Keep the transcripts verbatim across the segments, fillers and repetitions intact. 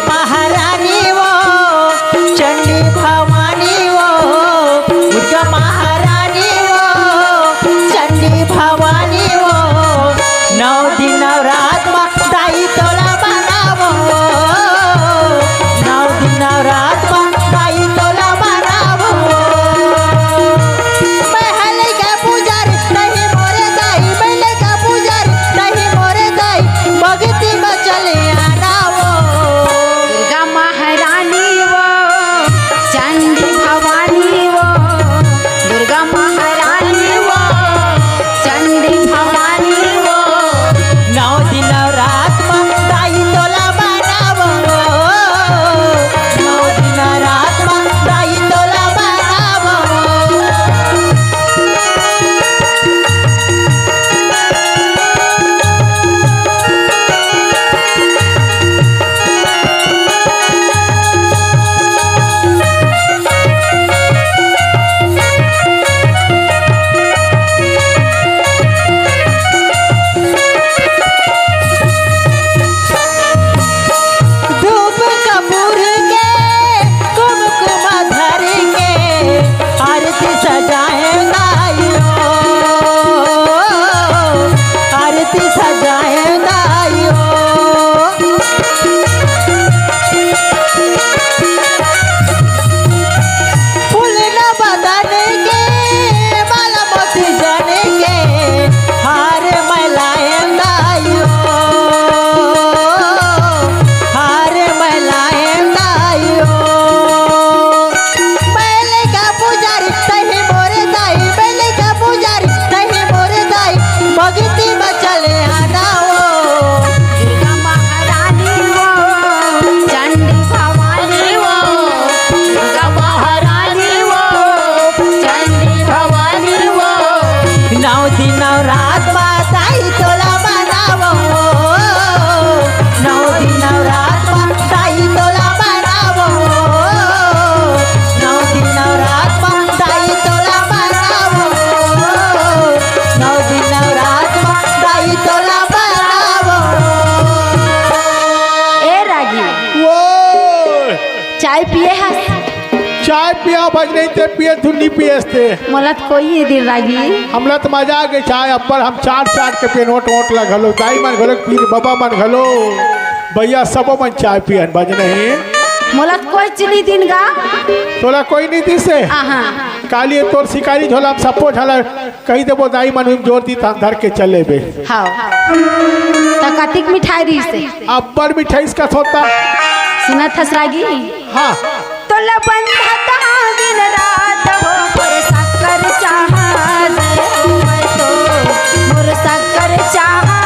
महारानी वो, चंडी भवानी वो, दुर्गा महारानी वो, चंडी भवानी वो, नौ दिन नवरात मा दाई तोला मनावो, नौ दिन नवरात मा दाई तोला मनावो। मैं हले का पुजारी, नहीं मोरे दाई, मैं ले का पुजारी, नहीं मोरे दाई, भक्ति में चले आना वो। दुर्गा महारानी वो, चंडी भवानी वो, दुर्गा महारानी वो, चंडी भवानी वो। नौ दिन नवरात मा दाई तोला मनावो, नौ दिन नवरात मा दाई तोला मनावो। धूप कपूर के, कुमकुम धर के, आरती सजाए दाई हो, आरती सजाए दाई हो। फूल न बदन के, माला मोती जन के, हार मैं लाएन दाई हो, हार मैं लाएन दाई हो। मैं ले का पुजारी, तही मोरे दाई, मैं ले का पुजारी, तही मोरे दाई, भक्ति में चले आना वो। दुर्गा महारानी वो, चंडी भवानी वो, दुर्गा महारानी वो, चंडी भवानी वो। नौ दिन नवरात मा दाई तोला मनावो, नौ दिन नवरात मा दाई तोला मनावो, नौ दिन नवरात मा दाई तोला मनावो, नौ दिन नवरात मा दाई तोला मनावो। ए रागी, वो चाय पिए हस? चाय पिया भज नहीं ते पिए धुन नहीं पिए हस ते। मोला त कोई ये दिन रागी। हमला त मजा आ गई चाय अब्बड़ हम चाट चाट के पियन ओट ओट ला घलो दाई मन घलो पीन बबा मन घलो भैया सबो मन चाय पियन भज नहीं। मोला त कोई चीनी दिन गा। तोला कोई नहीं दिसे। आहा। काली तोर शिकारी झोला हम सप्पो झला कही देबो दाई मन हुई जोर दी तान धर के चले बे। हाँ। त कतिक मिठाई रहिस हे? अब्बड़ मिठाई इसका होता। सुनत हस रागी? हाँ। तोला बंधत हा दिन रात हो, मोर शक्कर चाहा जय होवय तो, मोर शक्कर चाहा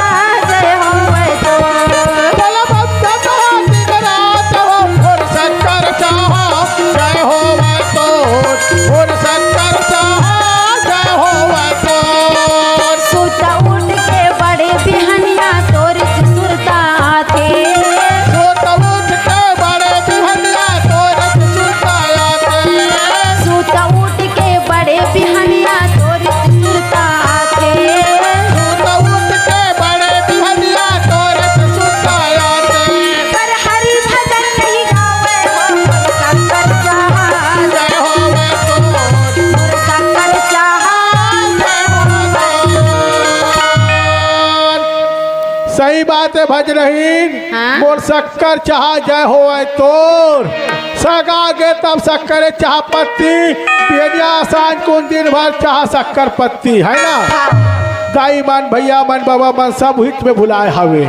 जय होवय तो। तोला बंधत हा दिन रात हो, मोर शक्कर चाहा जय होवय तो, मोर शक्कर चाहा जय होवय तो। सुत उठ के बड़े बिहनिया तोर सुरता आथे। सुत उठ के बड़े बिहनिया तोर सुरता आथे। सुत उठ के बड़े बिहनिया तोर सुरता आथे। सुत उठ के बड़े बिहनिया तोर सुरता आथे। पर हरि भजन नहीं गावे हो, शक्कर चाहा जय होवे तो। शक्कर चाहा जय होवे तो। सही बात है भजनहीन। हाँ? मोर शक्कर चाहा जय होवय तोर। सगा गे तब शक्कर चाहा पत्ती, बेनिया सांझ कुन दिन भर चाहा शक्कर पत्ती, है ना? हाँ। दाई मन, भैया मन, बाबा मन सब हित में भुलाए हवे।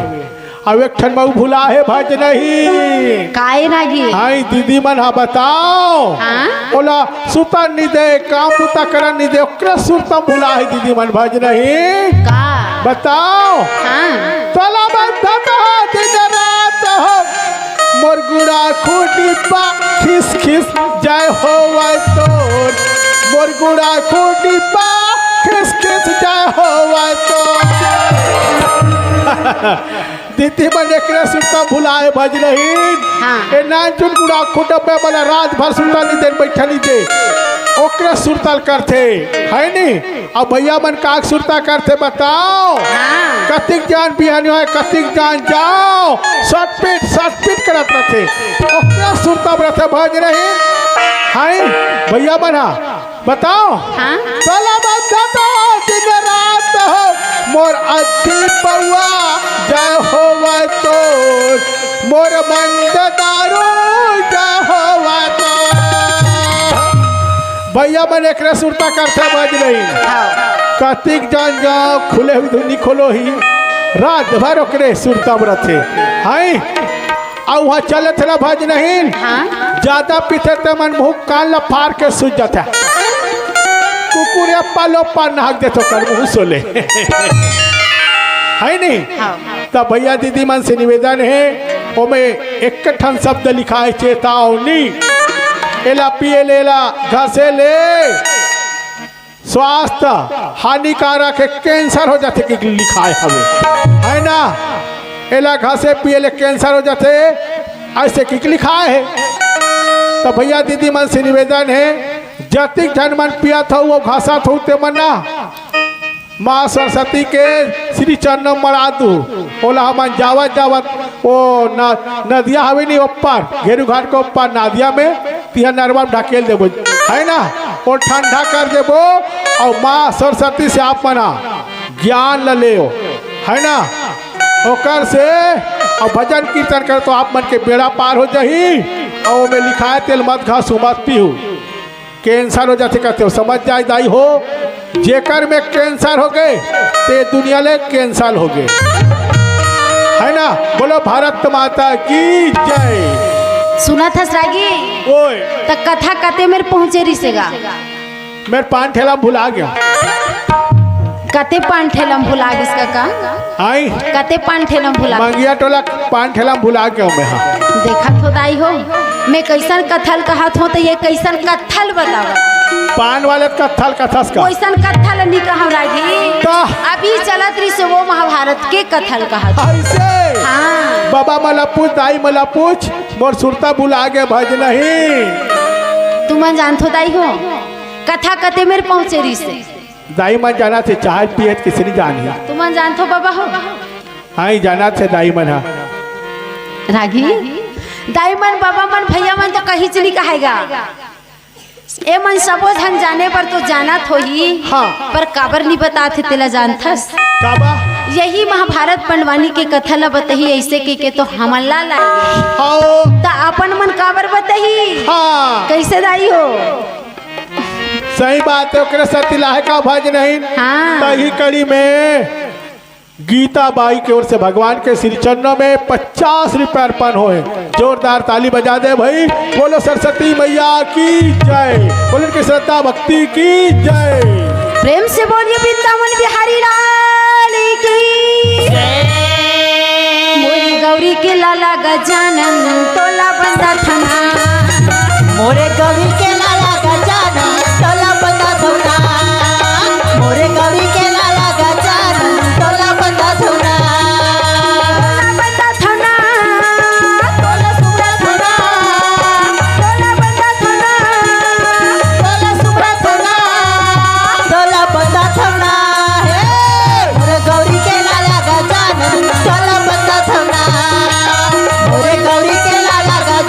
अब एक ठन मऊ भुला हे भज नहीं। काय रागी? हाय दीदी मन हा बताओ। हाँ? ओला सुतन नी दे, काम बुता करन नी दे, ओकरे सुरता भुला हे दीदी मन भज नहीं। का? बताओ। हाँ। तोला बंधत हा दिन रात हो, मोर गुड़ा खूटी पा खिस खिस जय होवय तोर, मोर गुड़ा खूटी पा खिस खिस जय होवय तोर। दीदी मन एकरे सुरता भुलाए भज नहीं। हाँ। ए नानचुन गुड़ा खूटा पे बला रात भर सुता नी देन बैठा नी दे। ओकरे सुरता ल करथे, है नी? अब भैया मन का सुरता करथे बताओ? हाँ। कतिक जान बिहानी होय, कतिक जान जाओ, सटपिट, सटपिट करत रथे। ओकरे सुरता म रथे भजनहीन, है भैया मन हा। बताओ। हाँ। तोला बंधत हो दिन रात हो, मोर अद्धी पौआ जय होवय तोर, मोर मंद दारू जय होवय तोर। भैया मन एकरे सुरता करथे भजनहीन। हाँ। कतिक जान जाओ, खुले हुई धुनी खोलो ही, रात भर ओकरे सुरता म रथे। हैं? अउ उहाँ चलत रह भजनहीन। हाँ। जादा पीथे ते मन मुँह कान ला फार के सुत जाथे। कुकुर एप्पा लोप्पा नाक देथे ओकर मुँह सोले। है नी? हाँ। त भैया दीदी मन से निवेदन हे, ओमे एक ठन शब्द लिखाय हे चेतावनी। एला पिए ले, एला घसे ले। स्वास्थ्य हानिकारक हे, कैंसर हो जाथे कि लिखाय हवे, है ना? एला घसे पिए ले कैंसर हो जाथे, अइसे कि लिखाय हे। त भैया दीदी मन से निवेदन हे, जतिक झन मन पियत हो, वो घसत हो, ते मन ना माँ सरस्वती के श्री चरण म मड़ा दू। ओला हमन जावत जावत ओ न-, नदिया हवे नी ओप्पर, घेरू घाट के ओप्पर नदिया में, तिहा नरवा में ढकेल देबो, है ना? ओ ठंडा कर देबो। अउ माँ सरस्वती से आप मन ज्ञान ल लेओ, है ना? ओकर से अउ भजन कीर्तन कर तो आप मन के बेड़ा पार हो जाही। अउ ओमे लिखाय तेल मत घसू, मत पीहू। कैंसर हो जाथे कहते हो, समझ जाए दाई हो, जेकर में कैंसर हो गए, ते दुनिया ले कैंसर हो गए, है ना? बोलो भारत माता की जय। सुनत हस रागी? ओए। त कथा कते मेर पहुंचे रिसेगा? मेर पान ठेला भुला गया। कते पान ठेला म भुला गिस कका? आई? कते पान ठेला म भुला गिस? मंगिया टोला पान ठेला म भुला गया मैं, हाँ। देखत हो दाई हो, मैं कइसन कथा ल कहत हों, त ये कइसन कथा ल बतावत। पान वाले कथा ल कथस का? वइसन कथा ल नी कहंव रागी। त? अभी चलत रिसे वो महाभारत के कथा ल कहत हों। अइसे? हाँ। बाबा मन ला पूछ, दाई मन ला पूछ, मोर सुरता भुला गे भजनहीन। तुमन जानथो दाई हो, कथा कते मेर पहुंचे रिसे? दाई मन जानथे, चाय पियत किसे नी जानही। तुमन जानथो बाबा हो? हाँ, ई जानथे दाई मन हा। रागी, दाई मन, बाबा मन, भैया मन तो कहीच नी कहे गा। ए मन सबो झन जाने बर तो जानत होही, हाँ। पर काबर नी बताथे तेला जानथस? काबर? यही महाभारत पंडवानी के कथा ला बताही, अइसे कहिके तो हमन ला लागे। हाँ। त अपन मन काबर बताही? हाँ। कइसे दाई हो? सही बात हे, ओकरे सेती लाहे का भजनहीन। हाँ। त इही कड़ी में गीता बाई के ओर से भगवान के श्री चरणों में पचास रुपया अर्पण होय। जोरदार ताली बजा दे भाई। बोलो सरस्वती मैया की जय, बोलो उनकी श्रद्धा भक्ति की जय। प्रेम से बोलिए वृंदावन बिहारी लाल की। मोरी गौरी के लाला गजानन तोला बंदा थना। मोरे गौरी के लाला गजानन तोला बंदा थना। मोरे गौरी के लाला गजानन तोला बंदा थना। बंदा थना। तोला सुमरा थना। तोला बंदा थना। तोला सुमरा थना। तोला बंदा थना। हे, मोरे गौरी के लाला गजानन तोला बंदा थना। मोरे गौरी के लाला गजानन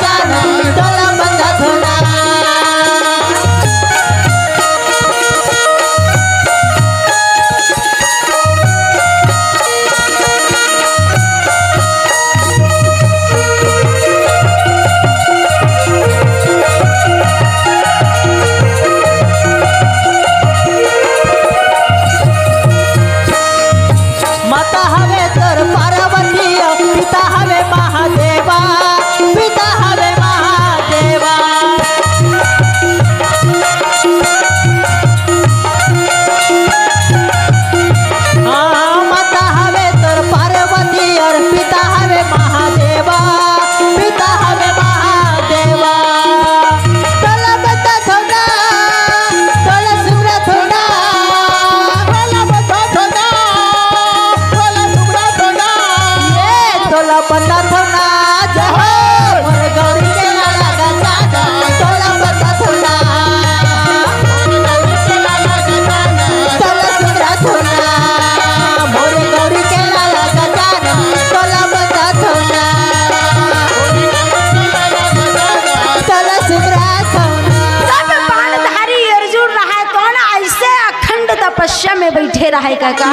है कका।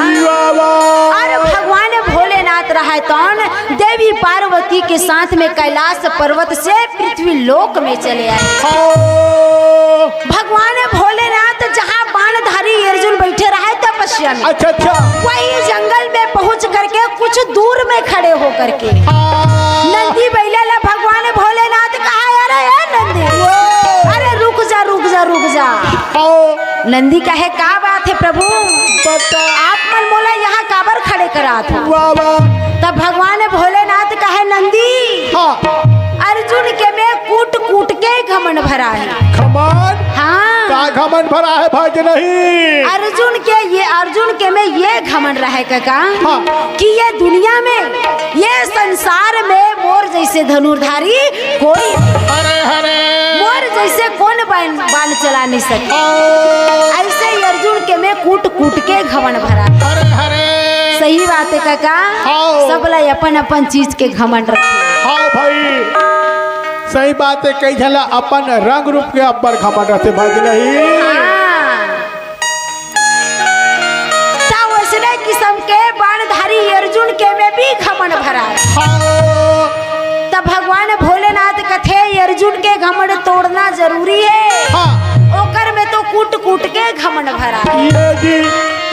अरे भगवान भोलेनाथ रहे तौन देवी पार्वती के साथ में कैलाश पर्वत से पृथ्वी लोक में चले आए। भगवान भोलेनाथ जहाँ बाणधारी अर्जुन बैठे रहे तपस्या में, अच्छा, अच्छा। वही जंगल में पहुंच करके कुछ दूर में खड़े होकर के हाँ। नंदी बैला ला भगवान भोलेनाथ कहा, "अरे ए नंदी, अरे रुक जा, रुक जा, रुक जा।" हाँ। नंदी कहे, "का बात है प्रभु? बता। आप मन मोला यहाँ काबर खड़े करात हो?" वाह, वाह। तब भगवान भोलेनाथ कहे, "नंदी, हाँ। अर्जुन के में कूट कूट के घमंड भरा है।" घमंड? हाँ। का घमंड भरा है भजनही? अर्जुन के ये, अर्जुन के में ये घमंड रहे कका हाँ। कि ये दुनिया में, ये संसार में मोर जैसे धनुर्धारी कोई नहीं। अरे, अरे। मोर जैसे कौन बाण, बाण चला नहीं सके। ओ। ऐसे ही अर्जुन के में कूट कूट के घमंड भरा। अरे, अरे। सही बात है कका। हाँ। सब ला अपन अपन चीज के घमंड रखे। हाँ भाई, सही बात है। कई झन ला अपन रंग रूप के अब्बड़ घमंड रथे भजनही। हाँ। त वैसने किसम के बाणधारी अर्जुन के में भी घमंड भरा। हाँ। त भगवान भोलेनाथ कथे, "अर्जुन के घमंड तोड़ना जरूरी है।" हाँ। ओकर में तो कूट कूट के घमंड भरा। ये जी।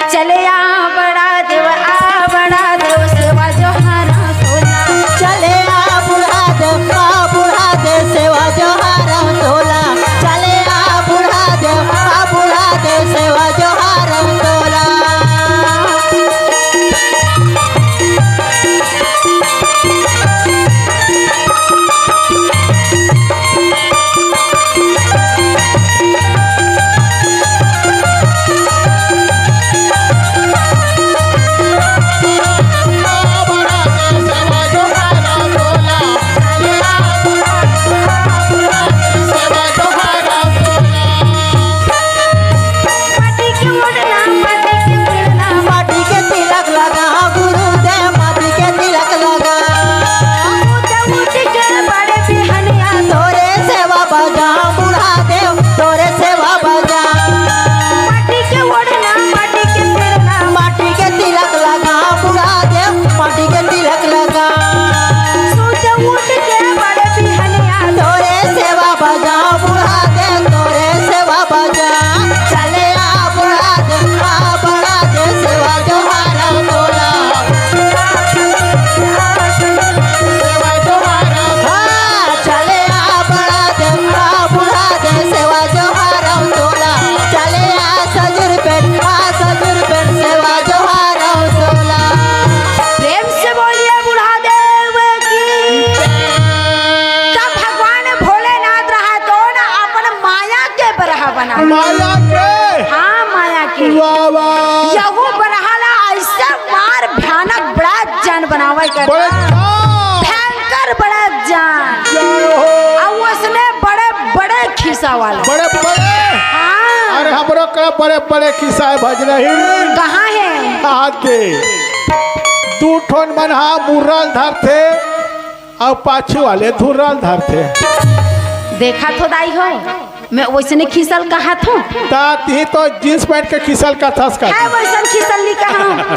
चले आ बड़ा देव, आ बड़ा देव, सेवा जोहारा तोला। चले आ बूढ़ा देव, आ बूढ़ा देव, सेवा जोहारा तोला। चले आ बूढ़ा देव, आ बूढ़ा देव, सेवा जोहारा तोला। माटी के तिलक लगा गुरुदेव, माटी के तिलक लगा। उठ उठ के बड़े बिहनिया तोरे सेवा बजा बूढ़ा देव, तोरे सेवा बजा। माटी के ओढ़ना, माटी के तिलक लगा बूढ़ा देव, माटी के तिलक लगा। सोच उठ के बड़े बिहनिया तोरे सेवा बजा बूढ़ा देव, तोरे सेवा बजा। चले आ बूढ़ा देव, आ बूढ़ा देव, सेवा जोहारा तोला। सेवा जोहारा। हाँ, चले आ बूढ़ा देव, आ बूढ़ा देव, सेवा जोहारा तोला। चले आ सजुर पेट, आ सजुर पेट, सेवा जोहारा तोला। प्रेम से बोलिए बूढ़ा देव की। जब भगवान भोलेनाथ रहा तो ना अपन माया के बरहा बना। माया के? हाँ, माया के। वाह, वाह। यहू बरहा ला ऐसा मार भयानक बड़ा जान बनावे के बड़े था। जान। भयंकर बड़ा जान। जय हो। और उसने बड़े बड़े खिसा वाला। बड़े बड़े? हाँ। अरे हमरो का बड़े बड़े खिसा है भजनही। कहाँ है? आगे। दू ठोन मन हा मुर्रा ल धरथे। अउ पाछू वाले धुर्रा ल धरथे। देखा थो दाई हो, मैं वैसने खिसल कहा थो। ता तिही तो जींस पैंट के खिसल कथस का। है वैसन खिसल नी कहा।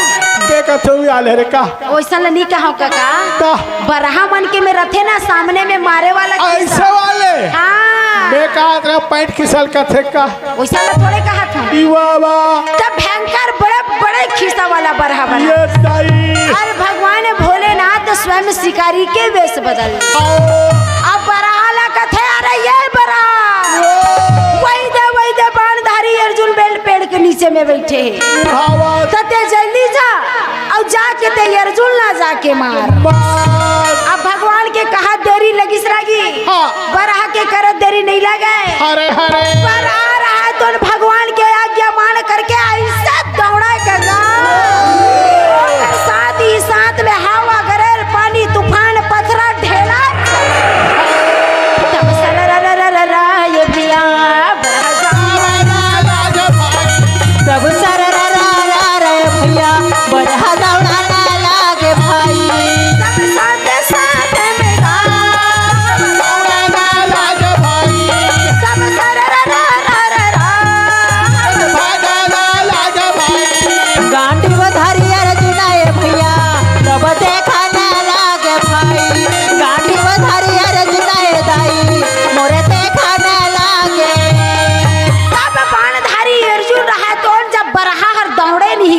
देखा थो भी आले रे का। वैसन ला नी कहा काका। ता। बरहा मन के में रथे ना सामने में मारे वाला खिसल। ऐसे वाले? हाँ। मैं कहा तेरा पैंट खिसल कथे का। वैसा ला थोड़े कहा थो। ई वाह, वाह। तब भयंकर बड़े बड़े खीसा वाला बरहा बना। ये दाई। अरे भगवान भोलेनाथ स्वयं शिकारी के वेश बदल। आओ। अब बरहा ला कथे, "अरे ये बरहा, ओ। वही दे, वही दे, बाणधारी अर्जुन बेल पेड़ के नीचे में बैठे हैं। बुढ़ावा। त ते जल्दी जा, अउ जाके ते अर्जुन ला जाके मार।" मार। अब भगवान के कहा देरी लगिस रागी। हाँ। बरहा के करत देरी नहीं लगे। हरे, हरे। बरहा रहा है तो भगवान के आज्ञा मान करके ऐसा दौड़ा के गा। ओकर साथ ही साथ में हवा, गरेर, पानी, तूफान, पथरा, ढेला। तब सरररररररा ये भैया बरहा दौड़ा। तब सररररररा ये भैया बरहा दौड़ा ना लागे भाई। तब साथ साथ में गा। तब सररररररा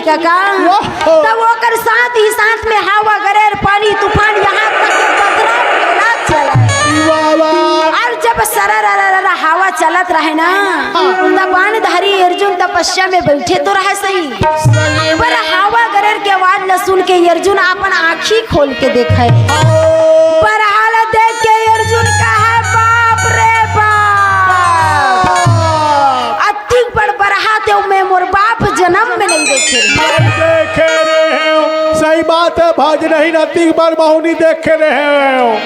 कका, ओहो। तब ओकर साथ ही साथ में हवा, गरेर, पानी, तूफान, यहाँ तक के पथरा मेला चला। वाह, वाह। और जब सरर हवा चलत रहे ना, हाँ। तब बाणधारी अर्जुन तपस्या में बैठे तो रहे सही, सही में। पर हवा गरेर के आवाज ल सुन के अर्जुन अपन आँखी खोल के देखे। ओ। बरहा ल देख के अर्जुन कहे, "बाप रे बाप, बाप। अतिक बड़ बरहा ते मैं मोर बाप जन्म में नहीं देखे।" नहीं देखे रहे हो। सही बात है, भज नहीं नतिक बड़ महुनी देखे रहे हो,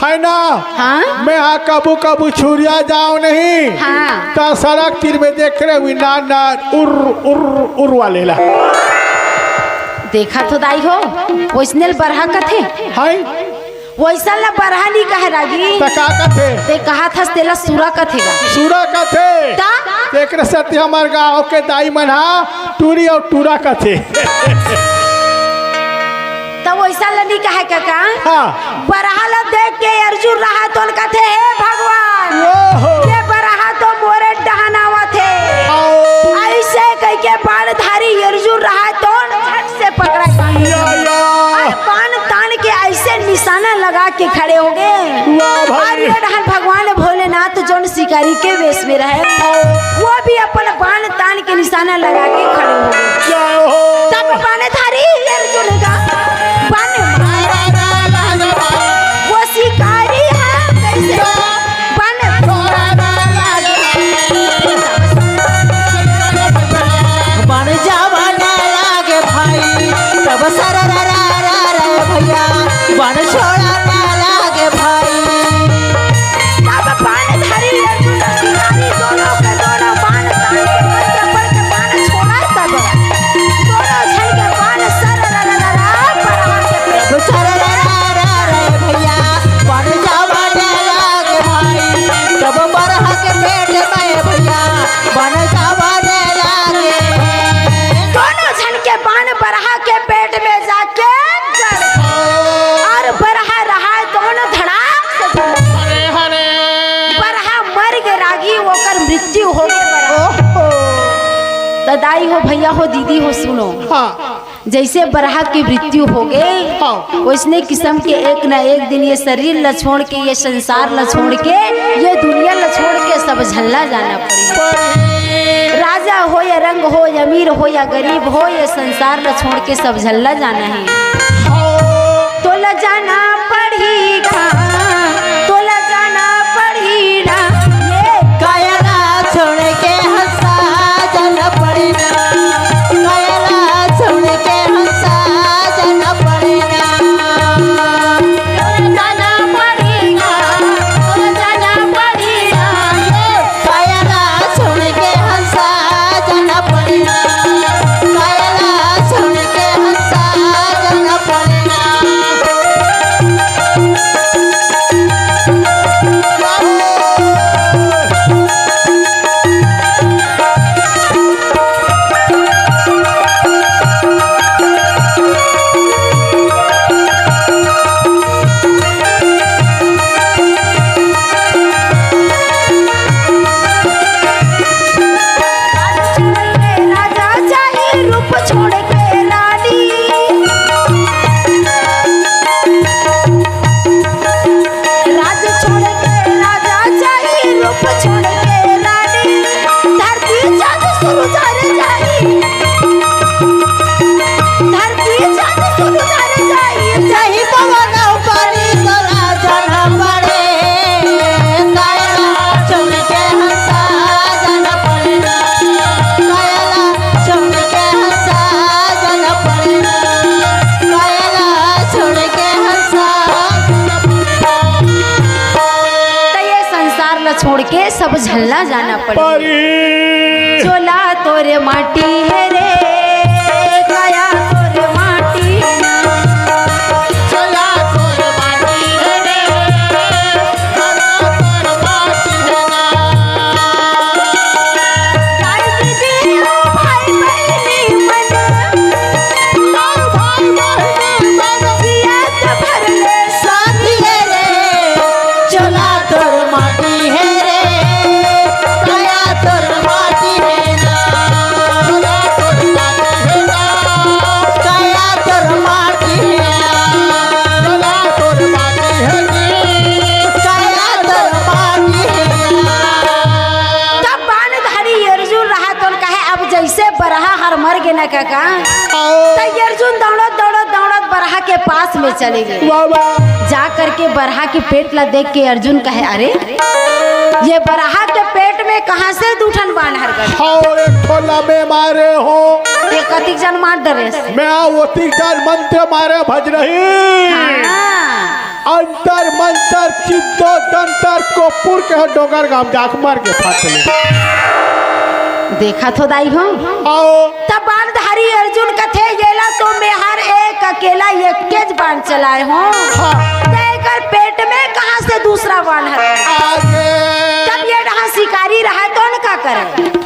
है ना? हाँ? मैं हाँ कबू कबू छुरिया जाओ नहीं, हाँ। तो सड़क तीर में देख रहे हुई ना, ना, उर, उर, उर वाले ला। देखा तो दाई हो, वैसने ल बरहा कथे। हाय। वैसन ल बरहा नी कहे रागी। त का कथे? ते कहा थस तेला सुरा कथे गा। सुरा कथे। त? तेकरे सेती हमर गाँव के दाई मन हा टूरी अउ टूरा कथे। त वैसन ल नी कहे कका। हाँ। बरहा ल देख के अर्जुन रहा तोन कथे, "हे भगवान, ओहो। ये बरहा तो मोरे डहन आवत हे।" आओ। ऐसे कह के बाणधारी अर्जुन रहा तोन झट से पकड़ा। या, या। अरे बाण तान के ऐसे निशाना लगा के खड़े हो गए। वाह भाई। और ये डहन भगवान भोलेनाथ जोन शिकारी के वेश में रहे, वो भी अपन बाण तान के निशाना लगा के खड़े हो गए। जय हो। तब बाणधारी अर्जुन का बाण मारा, वो शिकारी है कैसे बाण बन जावा ना लागे भाई, तब सरररररर भैया, बन छोड़ा ना लागे भाई। तब बाण धरी अर्जुन शिकारी दोनों के दोनों बाण तान के मंत्र पढ़ के बाण छोड़ा तब दोनों झन के बाण सररररर बरहा के पेट सरररररर भैया, बन जावा ना लागे भाई, तब बरहा के पेट में भैया, बन जावा ना लागे। दोनों झन के बाण बरहा के पेट में जाके गड़ और बरहा रहा दोनों धड़ाक से जल। हरे हरे। बरहा मर गे रागी, ओकर मृत्यु हो गे बरहा। ओहो। त दाई हो, भैया हो, दीदी हो, सुनो। हाँ। जैसे बरहा की मृत्यु हो गे, हाँ। वैसने किस्म के एक ना एक दिन ये शरीर ल छोड़ के, ये संसार ल छोड़ के, ये दुनिया ल छोड़ के सब झल्ला जाना पड़ी। राजा हो या रंग हो, अमीर हो या गरीब हो, ये संसार ल छोड़ के सब झल्ला जाना है। तोला जाना पड़ही गा, तोला जाना पड़ही ना, ये कायला छोड़ के हंसा जाना पड़ी ना, कायला छोड़ के हंसा जाना पड़ी ना। जाना पड़ेगा, जाना पड़ेगा। कायला छोड़ के हंसा जाना पड़ेगा, कायला छोड़ के हंसा जाना पड़ेगा। राजा चाहिए रूप छोड़ के रानी। राज छोड़ के राजा जाई, रूप छोड़ के रानी। धरती चांद सूरज हर जाई, धरती चांद सूरज हर जाई। सही पवन पानी तोला जाना पड़े, कायला छोड़ के हंसा जाना पड़े, कायला छोड़ के हंसा जाना पड़े, कायला छोड़ के हंसा जाना पड़े। त ये संसार ल छोड़ के सब झल्ला जाना पड़े। परी। चोला तोरे माटी हे रे, काया तोरे माटी हे ना। चोला तोरे माटी हे रे, का? त अर्जुन दौड़त दौड़त दौड़त बरहा के पास में चले गे। जा करके बरहा के पेट ला देख के अर्जुन कहे, "अरे, ये बरहा के पेट में कहाँ से दू ठन बाण हर गए?" हव, एक ठो ला मैं मारे हों। ये कतिक जन मार डरेस? मैं ओतिक जन मंत्र मारे भज नहीं। हाँ। अंतर मंतर चित्तो तंतर कोपुर के डोंगरगांव जाके मर गे फांस ले। देखा थो दाई हो। आओ। त बाणधारी अर्जुन कथे, "येला तो मैं हर एक अकेला एकेच बाण चलाए हों। हाँ। त एकर पेट में कहाँ से दूसरा बाण हर?" आगे। जब ये डहा शिकारी रहा तो न का करे?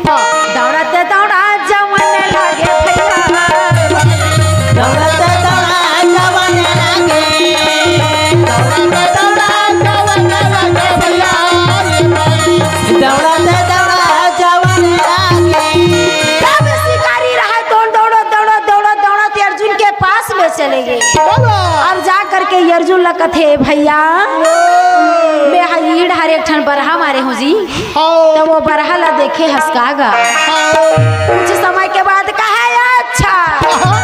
हाँ। दौड़त दौड़ा जवन लागे भैया। दौड़त दौड़ा जवन लागे। दौड़त दौड़ा जवन लागे भैया। दौड़त दौड़ा जवन लागे। तब शिकारी रहा तो दौड़त दौड़त दौड़त दौड़त अर्जुन के पास में चले गे। बाबा। अब जा करके अर्जुन ला कथे, "भैया, मैं हा ईड़ हर एक ठन बरहा मारे हों जी।" हाँ। त वो बरहा ला देखे हस का गा। हाँ। कुछ समय के बाद कहे, "अच्छा, हाँ।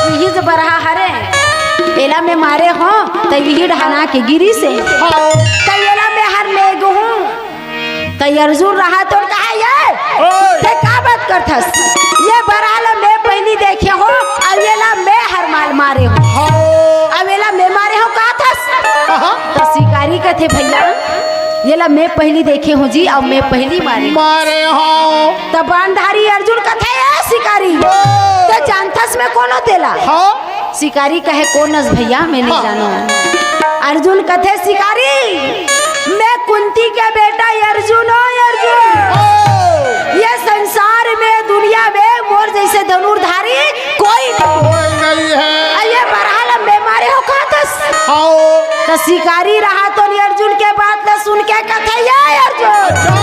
इही जो बरहा हरे, एला मैं मारे हों, त इही डहना के गिरिस हे। हाँ। त एला मैं हर लेगहूं।" त अर्जुन रहा तो कहा, "ये, ओए। ते का बात करथस? ये बरहा ला मैं पहिली देखे हों, अउ एला मैं हर माल मारे हों। हाँ। अउ एला मैं मारे हों, का थस?" हाँ। त शिकारी कथे, "भैया, एला मैं पहिली देखे हों जी, अउ मैं पहिली मारे हों।" मारे हों। त बाणधारी अर्जुन कथे, "ए शिकारी, ओ। ते जानथस मैं कोन हों तेला?" हाँ। शिकारी कहे, "कोन अस भैया, मैं नहीं हाँ। जानों।" अर्जुन कथे, "शिकारी, मैं कुंती के बेटा अर्जुन हों, अर्जुन। ओ। ये संसार में, दुनिया में मोर जैसे धनुर्धारी कोई नहीं।" कोई नहीं है। अउ ये बरहा ला मैं मारे हों, का थस?" आओ। त शिकारी रहा तो अर्जुन के बात ला सुन के कथे, "ये अर्जुन, अच्छा।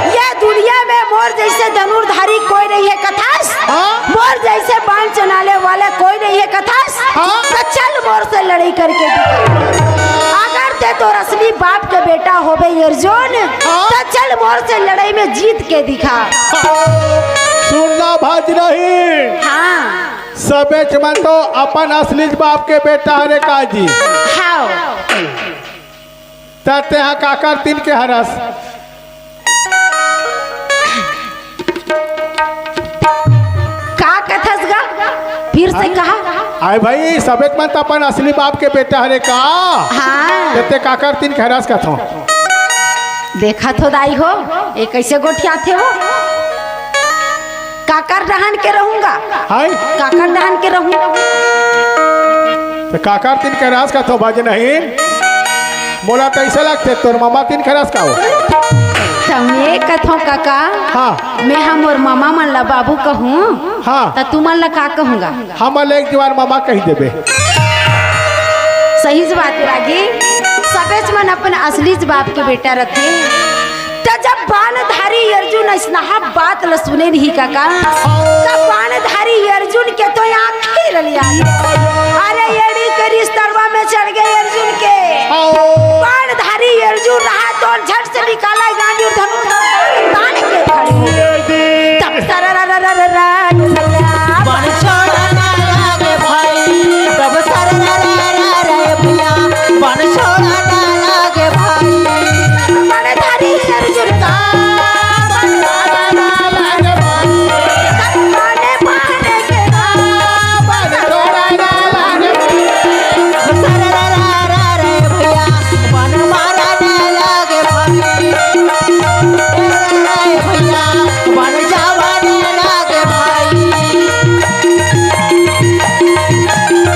ये दुनिया में मोर जैसे धनुर्धारी कोई नहीं है कथस? हाँ। मोर जैसे बाण चलाने वाला कोई नहीं है कथस? हाँ। त चल मोर से लड़ाई करके दिखा। अगर ते तोर असली बाप के बेटा होबे अर्जुन, हाँ। त चल मोर से लड़ाई में जीत के दिखा।" सुनना भज नहीं। हाँ। सबेच मन तो अपन असलीच बाप के बेटा हरे का जी। हाँ। त तेहा काकर तीन के हरस? का कथस गा? फिर से कहा। आय भाई, सबेच मन त अपन असली बाप के बेटा हरे का? हाँ। त ते काकर तीन के हरस कथों। देखा थो दाई हो, ये कैसे गोठियाथे हो? काकर डहन के रहूंगा? हाय? काकर डहन के रहूंगा? त काकर तीन के हरस कथों भज नहीं। मोला कैसे लगथे तोर ममा तीन के हरस का हो? त मैं कथों काका, हाँ। मैं हा मोर ममा मन ला बाबू कहूं, हाँ। त तुमन ला का कहूंगा? हमन ला एक जुवार ममा कहि देबे। सही ज बात लागी, सबेच मन अपन असली ज बाप के बेटा रथे। त जब बाणधारी अर्जुन अइसनहा बात ल सुने रही काका, त बाणधारी अर्जुन के तो आँखी ललिया। अरे एड़ी के रिश्तरवा में चढ़ गए अर्जुन के। बाणधारी अर्जुन रहा तो झट से निकाला गांडी और धनुष बाण के खड़े। तब सररररररर बन छोड़ा ना लागे भाई, तब सरररररर भैया, बन छोड़ा ना लागे भाई। बाणधारी अर्जुन का, बन छोड़ा ना लागे भाई। तब बाणे बाणे के ना, बन छोड़ा ना लागे भाई। सररररर भैया, बन मारा ना लागे भाई। ए भैया, बन जावा ना लागे भाई।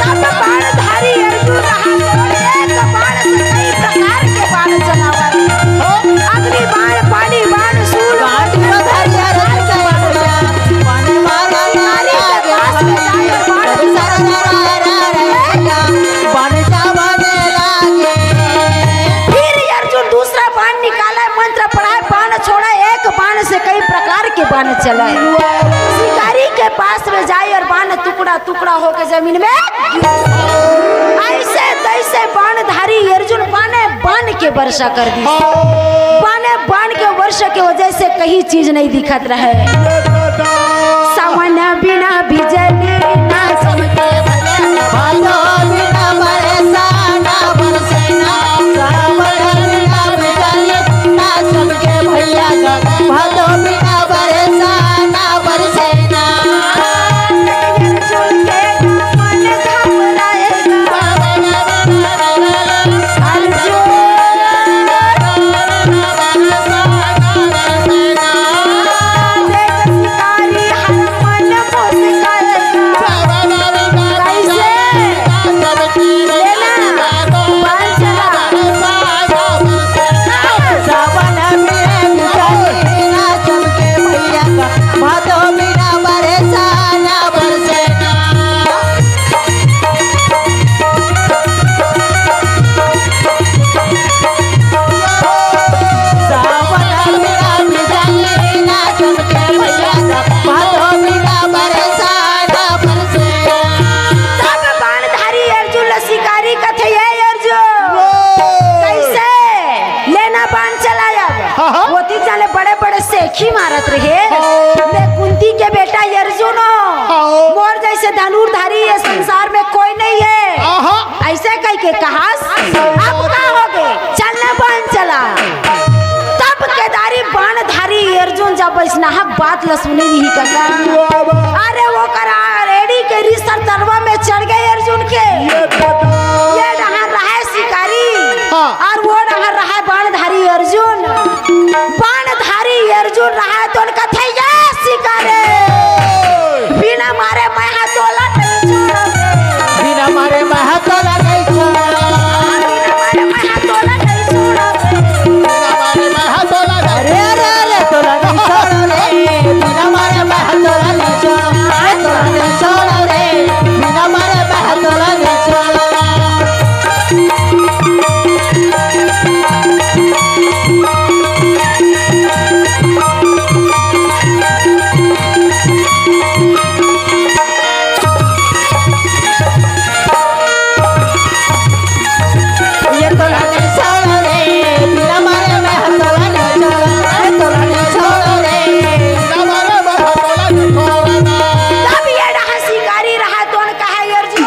सब बाणधारी अर्जुन रहा तो एक बाण से कई प्रकार के बाण चलावत। अग्नि बाण, पानी बाण, शूल बाण, गांठ में धरिया रख के बाण, बाण मारा ना नारी के लागे पास में भाई। जाकर बाण सररररर भैया, बन जावा ना लागे। फिर अर्जुन दूसरा बाण निकाला, मंत्र पढ़ा, बाण छोड़ा, एक बाण से कई प्रकार के बाण चले। शिकारी के पास में जाए और बाण टुकड़ा टुकड़ा होकर जमीन में गिर। ऐसे तैसे बाणधारी अर्जुन बाणे बाण के वर्षा कर दी। बाणे बाण के वर्षा के वजह से कहीं चीज नहीं दिखत रहे। सावन बिना बिजली चला जावे। हाँ, हाँ। ओती जाने बड़े बड़े सेखी मारत रहे। हाँ। मैं कुंती के बेटा अर्जुन हो। हाँ। मोर जैसे धनुर्धारी ये संसार में कोई नहीं है। हाँ, हाँ। ऐसे कह के कहास। अब का हो गे? चल ना बन चला। तब केदारी बाणधारी अर्जुन जब अइसनहा बात ल सुने रही कका। वाह, वाह। अरे ओकर रेड़ी के रिसर तरवा में चढ़ गे अर्जुन के। ये दादा। ये डहर रहे शिकारी। हाँ। अउ ओ डहर रहे बाणधारी अर्जुन। बाणधारी अर्जुन रहे तो कथे ये शिकारी। बिना मारे मैं हा तोला नहीं छोड़ब रे। बिना मारे मैं हा तोला नहीं छोड़ब। बिना मारे मैं हा तोला नहीं छोड़ब रे। बिना मारे मैं हा तोला नहीं अरे, अरे, अरे, तोला नहीं छोड़ब रे। बिना मारे मैं हा तोला नहीं छोड़ब। अरे, तोला नहीं छोड़ब रे। बिना मारे मैं हा तोला नहीं छोड़ब। ये तोला नहीं छोड़ब रे, बिना मारे मैं हा तोला नहीं छोड़ब, ये तोला नहीं छोड़ब रे। तब ये रहा शिकारी रहा तोन कहा अर्जुन।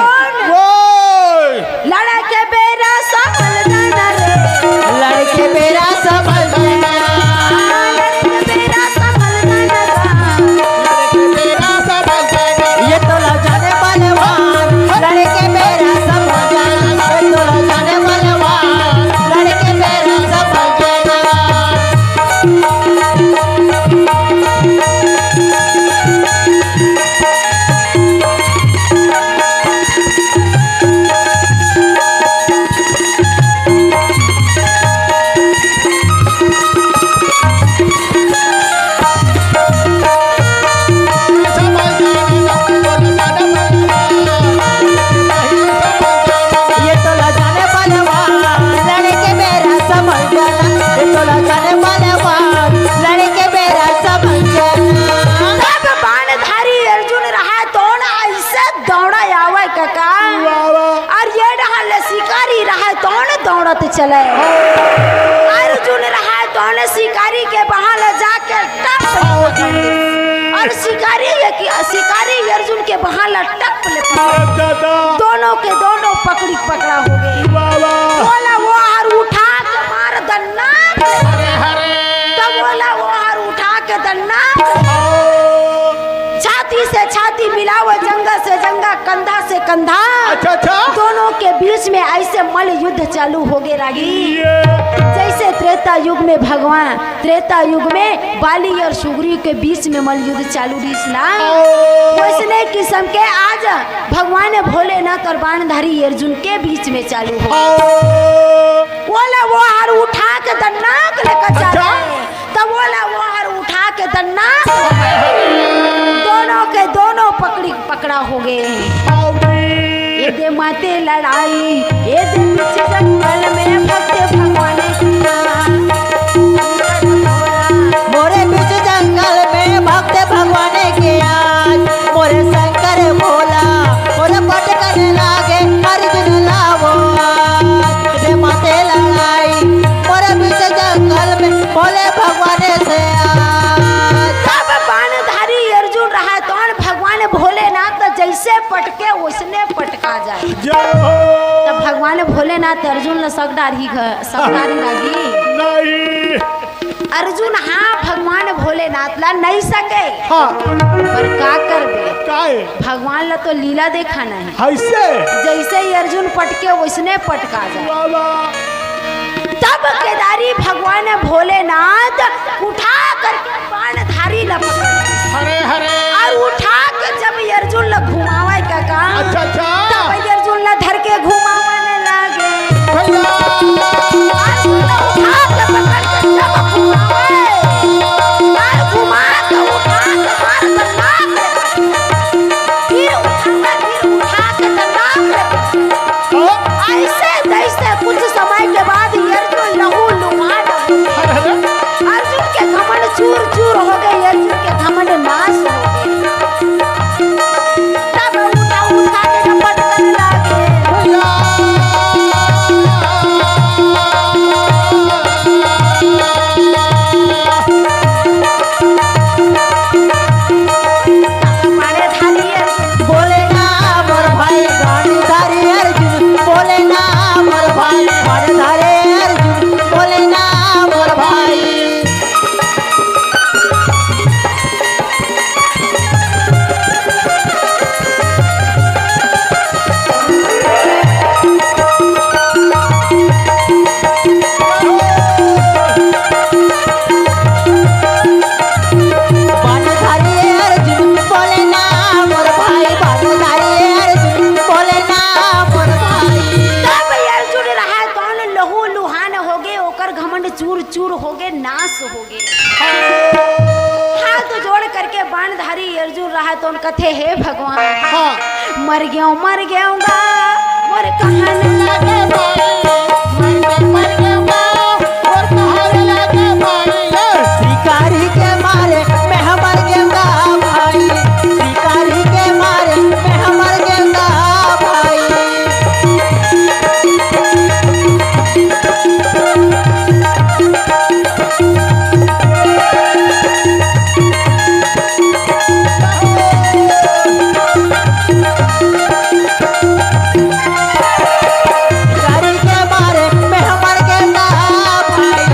ओए! लड़के बेरा संभल जाना रे। लड़के बेरा संभल जाना। लड़के बेरा संभल जाना रे। लड़के बेरा संभल जाना। ये तोला जाने बलवान, लड़के बेरा संभल जाना। ये तोला जाने बलवान, लड़के बेरा संभल जाना। ये तोला जाने बलवान, लड़के बेरा संभल जाना। ये तोला जाने बलवान, लड़के बेरा संभल जाना। तब बाणधारी अर्जुन रहा तोन अइसे दौड़ा आवे कका। वाह, वाह। अउ ये डहर ले शिकारी रहा तोन दौड़त चले। अर्जुन रहा तोन शिकारी के बाह ले जाके टप ले पकड़ ले। अउ शिकारी ये कि, शिकारी अर्जुन के बाह ले टप ले पकड़ ले। दादा। दोनों के दोनों पकड़ी पकड़ा हो गे। वाह, वाह। ओला ओ हर उठा के मार दन्ना। अरे, अरे। तब ओला ओ हर उठा के दन्ना। छाती से छाती मिलावे, जंगा से जंगा, कंधा से कंधा। अच्छा, अच्छा। दोनों के बीच में अइसे मल्ल युद्ध चालू हो गे रागी। ये। जइसे त्रेता युग में भगवान, त्रेता युग में बाली अउ सुग्रीव के बीच में मल्ल युद्ध चालू रहिस ना। ओ। वइसने किसम के आज भगवान भोलेनाथ अउ बाणधारी अर्जुन के बीच में चालू हो। ओ। ओला ओ हर उठा के दन्ना के लेकर जा अच्छा। रहे। तब ओला ओ हर उठा के दन्ना, दोनों के दोनों पकड़ी पकड़ा हो गे। ये दे माते लड़ाई, ये दे बीच जंगल में भक्त भगवान की। मोरे बीच जंगल में भक्त भगवान के आज, मोरे शंकर भोला, मोरे पटकन लागे अर्जुन लावो आज। दे माते लड़ाई, मोरे बीच जंगल में भोले भगवान से आज। तब बाणधारी अर्जुन रहा तोन भगवान भोलेनाथ जइसे पटके वइसने पटका जाए। जय हो। तब भगवान भोलेनाथ अर्जुन ल सक डारही घ-, सक डारही लागी। नहीं। अर्जुन, हाँ, भगवान भोलेनाथ ला नहीं सके। हाँ। पर का करबे? काहे? भगवान ला तो लीला देखाना हे। अइसे? जइसे ही अर्जुन पटके, वइसने पटका जाए। वाह, वाह। तब केदारी भगवान भोलेनाथ उठा करके बाणधारी ला पकड़। हरे, हरे। अउ उठा के जब अर्जुन ला घुमावे कका, अच्छा, अच्छा। तब अर्जुन ला धर के घुमावने लागे। भैया। अर्जुन ला उठा के पकड़ के जब घुमावे, अउ घुमा के उठा के मार दन्ना। फिर उठा के, फिर उठा के दन्ना। हाँ। अइसे तइसे कुछ समय के बाद अर्जुन लहू लुहान हो गे। अरे, अरे। अर्जुन के घमंड चूर चूर हो गे, अर्जुन के घमंड नाश हो गे। तब उठा उठा के जब चूर होगे, नाश होगे। हाथ जोड़ करके बाणधारी अर्जुन रहा तो कथे, हे भगवान, हाँ। मर गेंव, मर गेंव गा, मोर कहन लागे भाई, मर गेंव, मर गेंव गा, मोर कहन लागे भाई। शिकारी के मारे मैं मर गेंव गा भाई, शिकारी के मारे मैं मर गेंव गा भाई। शिकारी के मारे मैं मर गेंव गा भाई,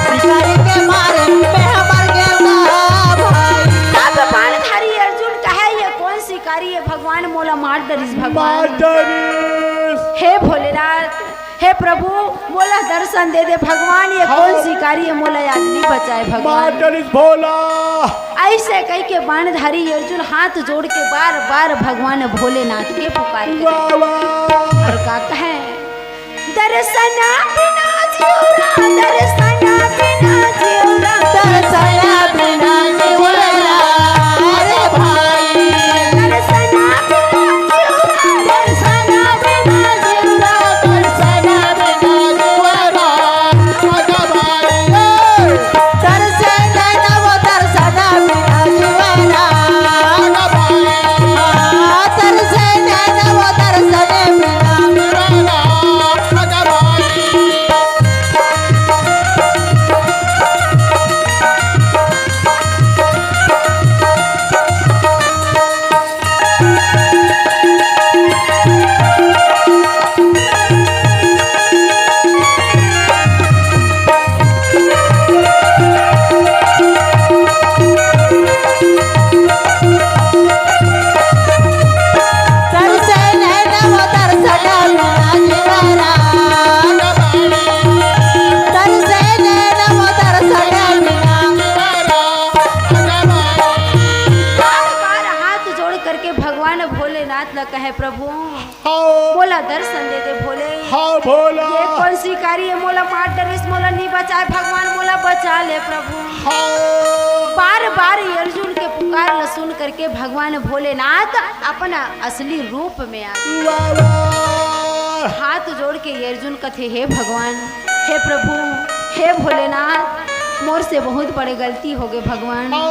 शिकारी के मारे मैं मर गेंव गा भाई। तब बाणधारी अर्जुन कहे, ये कोन शिकारी हे भगवान, मोला मार डरिस भगवान। मार डरिस। हे भोलेनाथ, हे प्रभु, मोला दर्शन दे दे भगवान, ये हाँ। कोन शिकारी हे, मोला आज नइ बचाय भगवान। मार डरिस भोला। अइसे कहिके बाणधारी अर्जुन हाथ जोड़ के बार बार भगवान भोलेनाथ के पुकार करे। वाह, वाह। अउ का कहे, दर्शना बिना जिउरा, दर्शना बिना जिउरा, दर्शना बिना जिउरा, अरे भाई। दर्शना बिना जिउरा, दर्शना बिना जिउरा, दर्शना बिना जिउरा, अरे भाई। तरसे नैना वो तरसना बिना जीवना। हाँ, तरसे नैना वो तरसने बिना जीवना। तरसे नैना वो तरसना बिना जीवना। तरसे नैना वो तरसना बिना। बार बार हाथ जोड़ करके भगवान भोलेनाथ ला कहे, प्रभु, हाँ। मोला दर्शन दे दे भोले। हाँ भोला। ये कोन शिकारी हे, मोला मार डरिस, मोला नइ बचाय भगवान, मोला बचा ले प्रभु। हाँ। बार बार अर्जुन के पुकार ला सुन करके भगवान भोलेनाथ अपन असली रूप में आ गए। वाह, वाह। हाथ जोड़ के अर्जुन कथे, हे भगवान, हे प्रभु, हे भोलेनाथ, मोर से बहुत बड़े गलती होगे भगवान। हाँ।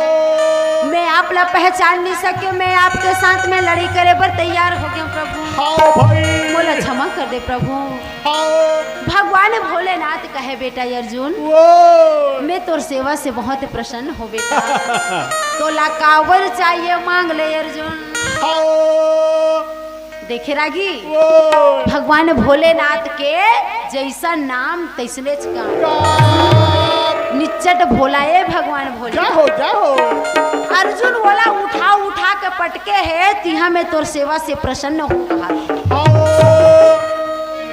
मैं आप ला पहचान नइ सके, मैं आपके साथ में लड़ाई करे बर तैयार हो गेंव प्रभु। हाँ भाई। मोला क्षमा कर दे प्रभु। हाँ। भगवान भोलेनाथ कहे, बेटा अर्जुन, वो। मैं तोर सेवा से बहुत प्रसन्न हों बेटा। तोला काबर चाहिए मांग ले अर्जुन। हाँ। देखे रागी, वो। भगवान भोलेनाथ के जइसन नाम तइसनेच काम। काम। निच्चट भोला ए भगवान भोले। जय हो, जय हो। अर्जुन ओला उठा उठा के पटके हे, तिहा मैं तोर सेवा से प्रसन्न हों कहा। हाँ।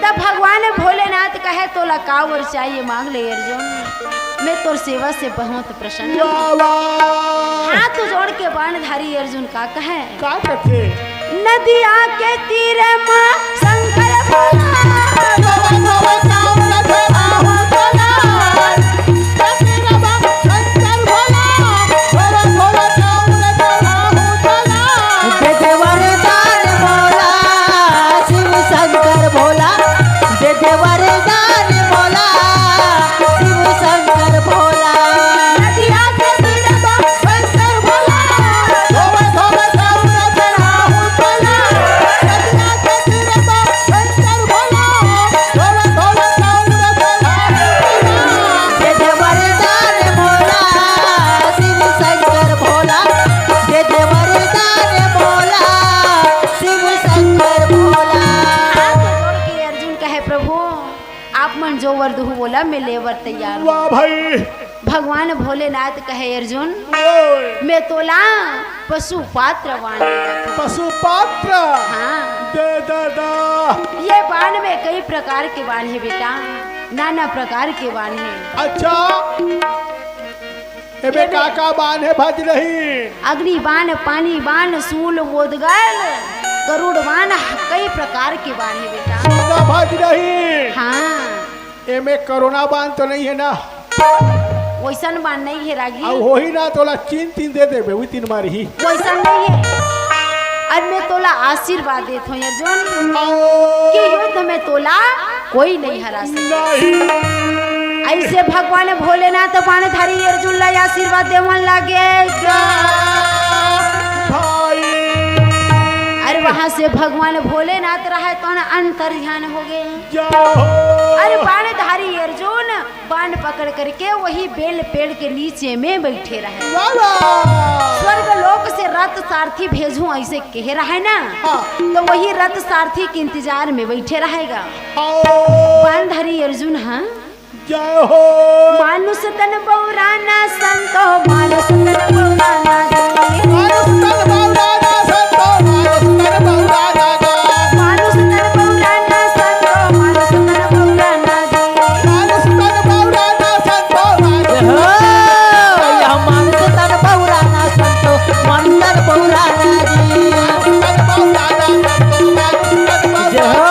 तब भगवान भोलेनाथ कहे, तोला काबर चाहिए मांग ले अर्जुन, मैं तोर सेवा से बहुत प्रसन्न हों। वाह, वाह। हाथ जोड़ के बाणधारी अर्जुन का कहे? का कथे? नदिया के तीर म शंकर भोला। दे दे वरदान भोला, शिव शंकर भोला। दे दे वरदान भोला, शिव शंकर भोला। नदिया के तीर म शंकर भोला, धोवे धोवे चाउर चढ़ाहूँ तोला। नदिया के तीर म शंकर भोला, धोवे धोवे चाउर चढ़ाहूँ तोला। दे दे वरदान भोला, शिव शंकर भोला। दे दे वरदान भोला, शिव शंकर भोला। हाथ जोड़ के अर्जुन कहे, प्रभु, आप मन जो वर दुहू बोला, मैं ले बर तैयार हूँ। वाह भाई। भगवान भोलेनाथ कहे, अर्जुन, ओए। मैं तोला पशु पात्र बान। पशु पात्र? हाँ। दे दादा। ये बान में कई प्रकार के बान हे बेटा, नाना प्रकार के बान हे। अच्छा। एमे एमे का का बान हे भज नहीं? अग्नि बान, पानी बान, शूल, मोदगन, गरुड़ बान, कई प्रकार के बान हे बेटा। सुना भज नहीं। हाँ। एमे कोरोना बान तो नहीं हे ना? वैसन बान नहीं हे रागी। अब होही ना, तोला चीन तीन दे देबे, वही तीन मारही। वैसन नहीं हे। अब मैं तोला आशीर्वाद देत हूँ अर्जुन, कि युद्ध में तोला कोई नहीं हरा सके। नहीं। ऐसे भगवान भोलेनाथ बाणधारी अर्जुन ला आशीर्वाद देवन लागे। भाई। अरे वहां से भगवान भोलेनाथ रहे तो ना अंतर ध्यान हो गए। जय हो। अरे बाणधारी अर्जुन बाण पकड़ करके वही बेल पेड़ के नीचे में बैठे रहे। वाह, वाह। स्वर्ग लोक से रथ सारथी भेजूं ऐसे कहे रहे ना, हाँ। तो वही रथ सारथी के इंतजार में बैठे रहेगा। हाँ। बाणधारी अर्जुन, हाँ। जय हो। मानुष तन बौराना संतो, मानुष तन बौराना जी। मानुष तन बौराना संतो, मानुष तन बौराना जी। मानुष तन बौराना संतो, मानुष तन बौराना जी। मानुष तन बौराना संतो, मानुष जय हो। यह मानुष तन बौराना संतो, मानुष तन बौराना जी। मानुष तन बौराना संतो, मानुष तन बौराना जय हो।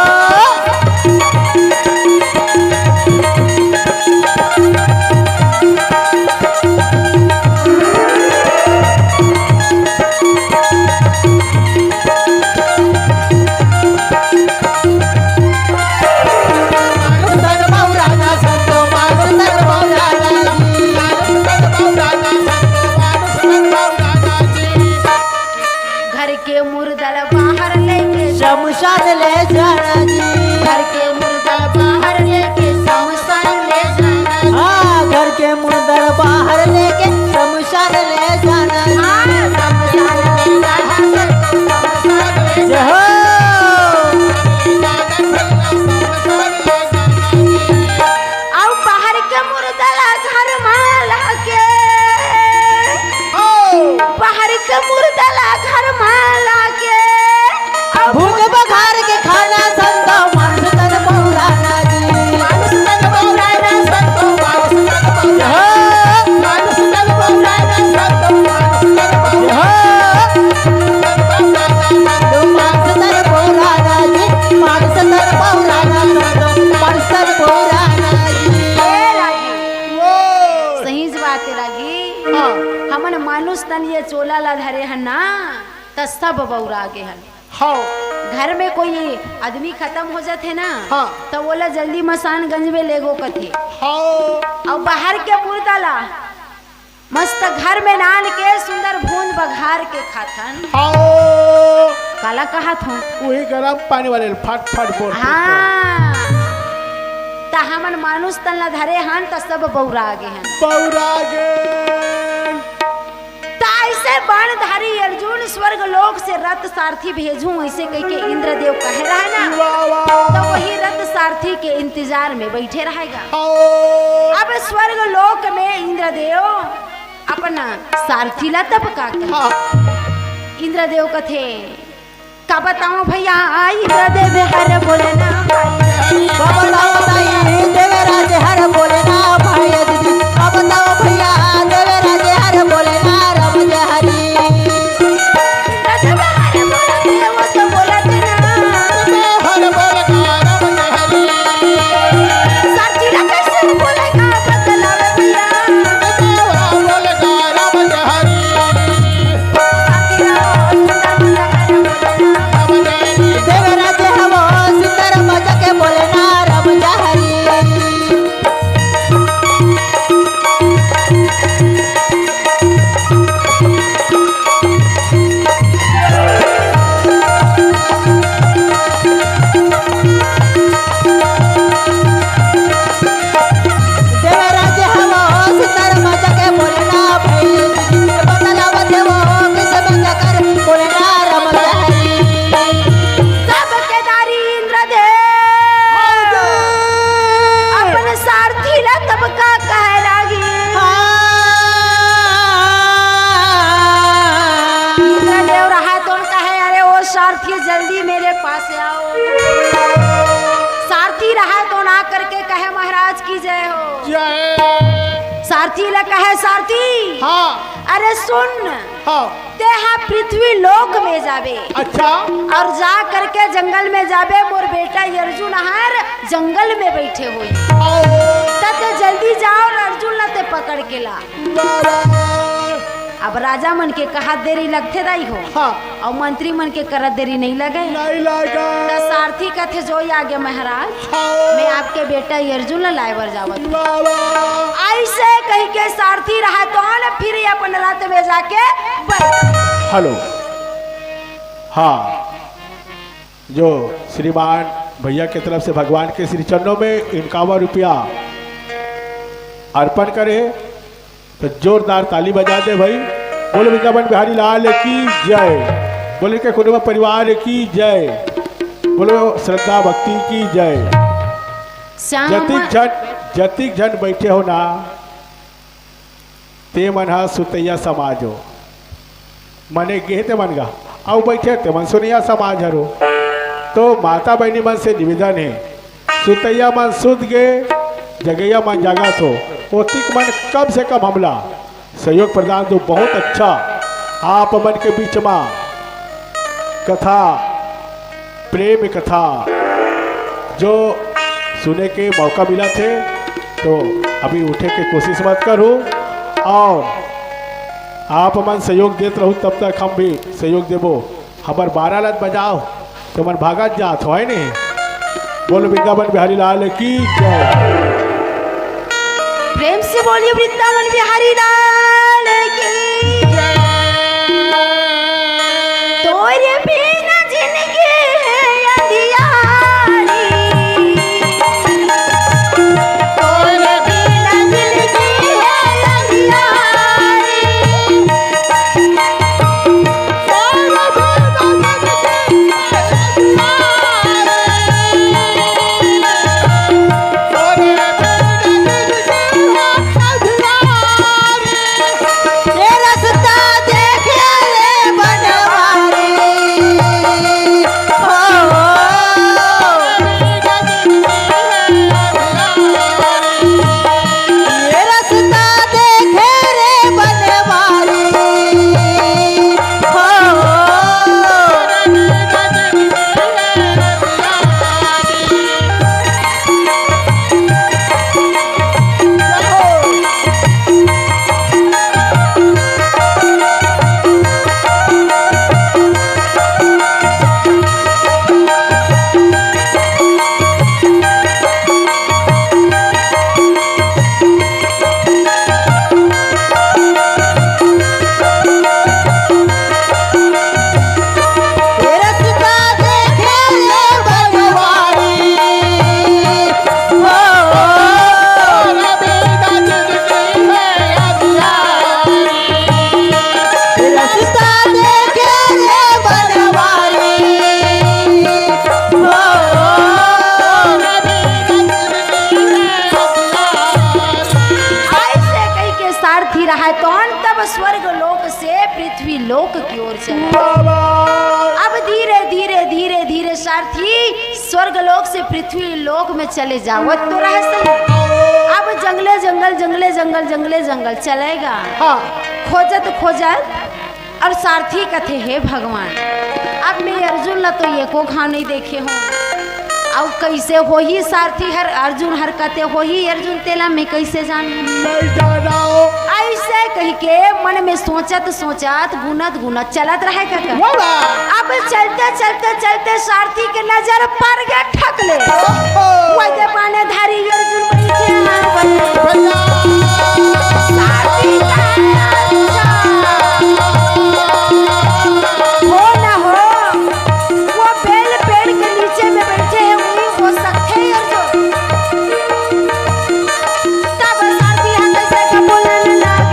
घर के मुर्दा ला बाहर लेके शमशान ले जाना जी। घर के मुर्दा बाहर लेके शमशान ले जाना जी। हाँ, घर के मुर्दा बाहर लेके शमशान ले जाना जी। हाँ, शमशान ले जाना जी। जय हो। अब बाहर के मुर्दा ला घर मा लाके, ओ। बाहर के मुर्दा ला घर मा लाके, अब भूख बघार के खाना संतो, मानुष तन बौराना जी। मानुष तन बौराना संतो, मानुष तन बौराना। हो। मानुष तन बौराना संतो, मानुष तन बौराना। हो। मानुष तन बौराना जी, मानुष तन बौराना संतो, मानुष तन बौराना जी। हे रागी, ओ। सही बात हे रागी। हाँ। हमन मानुष तन ये चोला ला धरे हन ना, त सब बौरा गे हन। हाँ। घर में कोई आदमी खतम हो जाथे ना, हाँ। त ओला जल्दी मसानगंज में लेगो कथे। हाँ। अउ बाहर के मुर्दा ला मस्त घर में नान के सुंदर भूंज बघार के खाथन। हाँ। काला कहत हों? उही गरम पानी वाले ल फट फट बोल के हाँ। त हमन मानुष तन ला धरे हन त सब बौरा गे हन। बौरा गे। त ऐसे बाणधारी अर्जुन स्वर्ग लोक से रथ सारथी भेजूं, ऐसे कहिके इंद्रदेव कहे रहे ना। वाह, वाह। त वही रथ सारथी के इंतजार में बैठे रहेगा। हाँ। अब स्वर्ग लोक में इंद्रदेव अपन सारथी ला तब का कहे? हाँ। इंद्रदेव कथे, का बताओ भैया, इंद्रदेव हर बोले ना भाई। का बताओ भाई, देवराज हर बोले ना भाई दीदी। का बताओ भैया, देवराज हर बोले ना राम हरी। इंद्रदेव हर बोले, वो तो बोलत ना। हर बोले ना राम हरी। सारथी ला कैसे बोले ना बतलावे भैया। देवा बोले ना राम हरी। देवराज हवो सुंदर मजा के बोले ना राम हरी। देवराज हवो सुंदर मजा के बोले ना भाई, बतलावत हवो कैसे बंदा कर बोले ना राम हरी। तब केदारी इंद्रदेव अपन सारथी ला तब का कहे लागी। इंद्रदेव रहा तो कहे, अरे ओ सारथी जल्दी मेरे पास आओ। सारथी रहा तो ना करके कहे, महाराज की जय हो। जय। सारथी ला कहे, सारथी। हाँ। अरे सुन। हाँ। तेहा पृथ्वी लोक में जाबे। अच्छा। अउ जा करके जंगल में जाबे, मोर बेटा अर्जुन हर जंगल में बैठे होही। ओ। त तें जल्दी जाओ और अर्जुन ला ते पकड़ के ला। बाबा। अब राजा मन के कहत देरी लगथे दाई हो। हाँ। अउ मंत्री मन के करत देरी नइ लगे। नइ लगे। त सारथी कथे, "जो आगे महाराज, हाँ। मैं आपके बेटा अर्जुन ला लाए बर जावत हूँ।" बाबा। अइसे कहिके सारथी रहा तो न फिर अपन रथ में जाके बैठ। हेलो। हाँ। जो श्रीमान भैया के तरफ से भगवान के श्री चरणों में इक्यावन रुपया अर्पण करे, तो जोरदार ताली बजा दे भाई। बोलो वृंदावन बिहारी लाल की जय, बोलो के कुटुंब परिवार की जय, बोलो श्रद्धा भक्ति की जय। श्याम जतिक झन, जतिक झन बैठे हो ना, ते मन ह सुतैया समाज हो, मने गे ते मन गा, अउ बइठे ते मन सुनैया समाज हरो। तो माता बहिनी मन से निवेदन हे, सुतैया मन सुत गे, जगैया मन जागत हो, ओतिक मन कम से कम हमला सहयोग प्रदान दो। बहुत अच्छा आप मन के बीच मा कथा, प्रेम कथा जो सुने के मौका मिलत हे, तो अभी उठे के कोशिश मत करू। अउ आप मन सहयोग देत रहू, तब तक हम भी सहयोग देबो। हमर बारा लत बजाओ, तो मन भागत जात हो, है नहीं? बोलो वृंदावन बिहारी लाल की जय। प्रेम से बोलिए वृंदावन बिहारी लाल की। तोरे बिना जिंदगी है अंधियारी। तोरे बिना जिंदगी है अंधियारी। अइसे कहिके सारथी रहय, तौन तब स्वर्ग लोक से पृथ्वी लोक की ओर चला। बाबा। अब धीरे, धीरे, धीरे, धीरे सारथी स्वर्ग लोक से पृथ्वी लोक में चले जावत तो रहे सही। अब जंगले जंगल, जंगले जंगल, जंगले जंगल चलेगा। हाँ। खोजत खोजत अउ सारथी कथे, "हे भगवान, अब मैं अर्जुन ला तो एको घांव नइ देखे हों। अउ कइसे होही सारथी हर, अर्जुन हर कते होही अर्जुन तेला मैं कइसे जानहूं?" नइ जानव। अइसे कहिके मन में सोचत सोचत, गुनत गुनत चलत रहय कका। वाह, वाह। अब चलते चलते चलते सारथी के नजर पर गे ठक ले। ओहो। वइदे बाने धारी अर्जुन बइठे हवय। भैया। सारथी का अच्छा। हो ना हो, वो बेल पेड़ के नीचे में बइठे हे, वही हो सकथे अर्जुन। तब सारथी ह कइसे के बोलन लागे।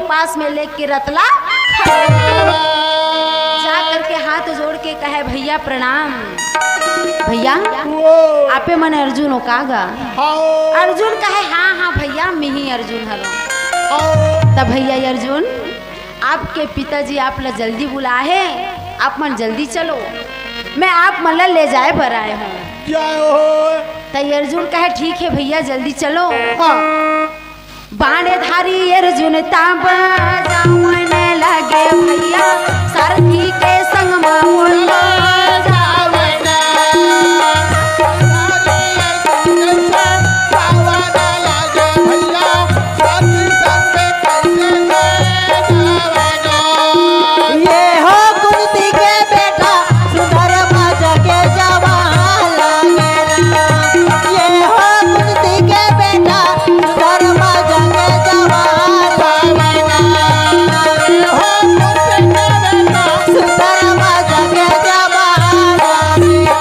पास में लेके रतला जा करके हाथ जोड़ के कहे, "भैया प्रणाम।" "भैया, वो। आपे मन अर्जुन हो का गा?" हाँ। अर्जुन कहे, "हाँ, हाँ भैया, मैं ही अर्जुन हरो।" हाँ। तब भैया अर्जुन, आपके पिताजी आप ला जल्दी बुलाए हे, आप मन जल्दी चलो, मैं आप मन ला ले जाए बर आए हूँ। क्या हो? त अर्जुन कहे, "ठीक है भैया, जल्दी चलो।" हाँ। बाण धारी अर्जुन तांबा जावन लागे भैया, सारथी के संग मा ओढ़ जावन। ये हो कुंती के बेटा, सुधर्मा जग जवान लागेला। ये हो कुंती के बेटा, सुधर्मा जग जवान लागेला। ये हो कुंती के बेटा, सुधर्मा जग जवान लागेला।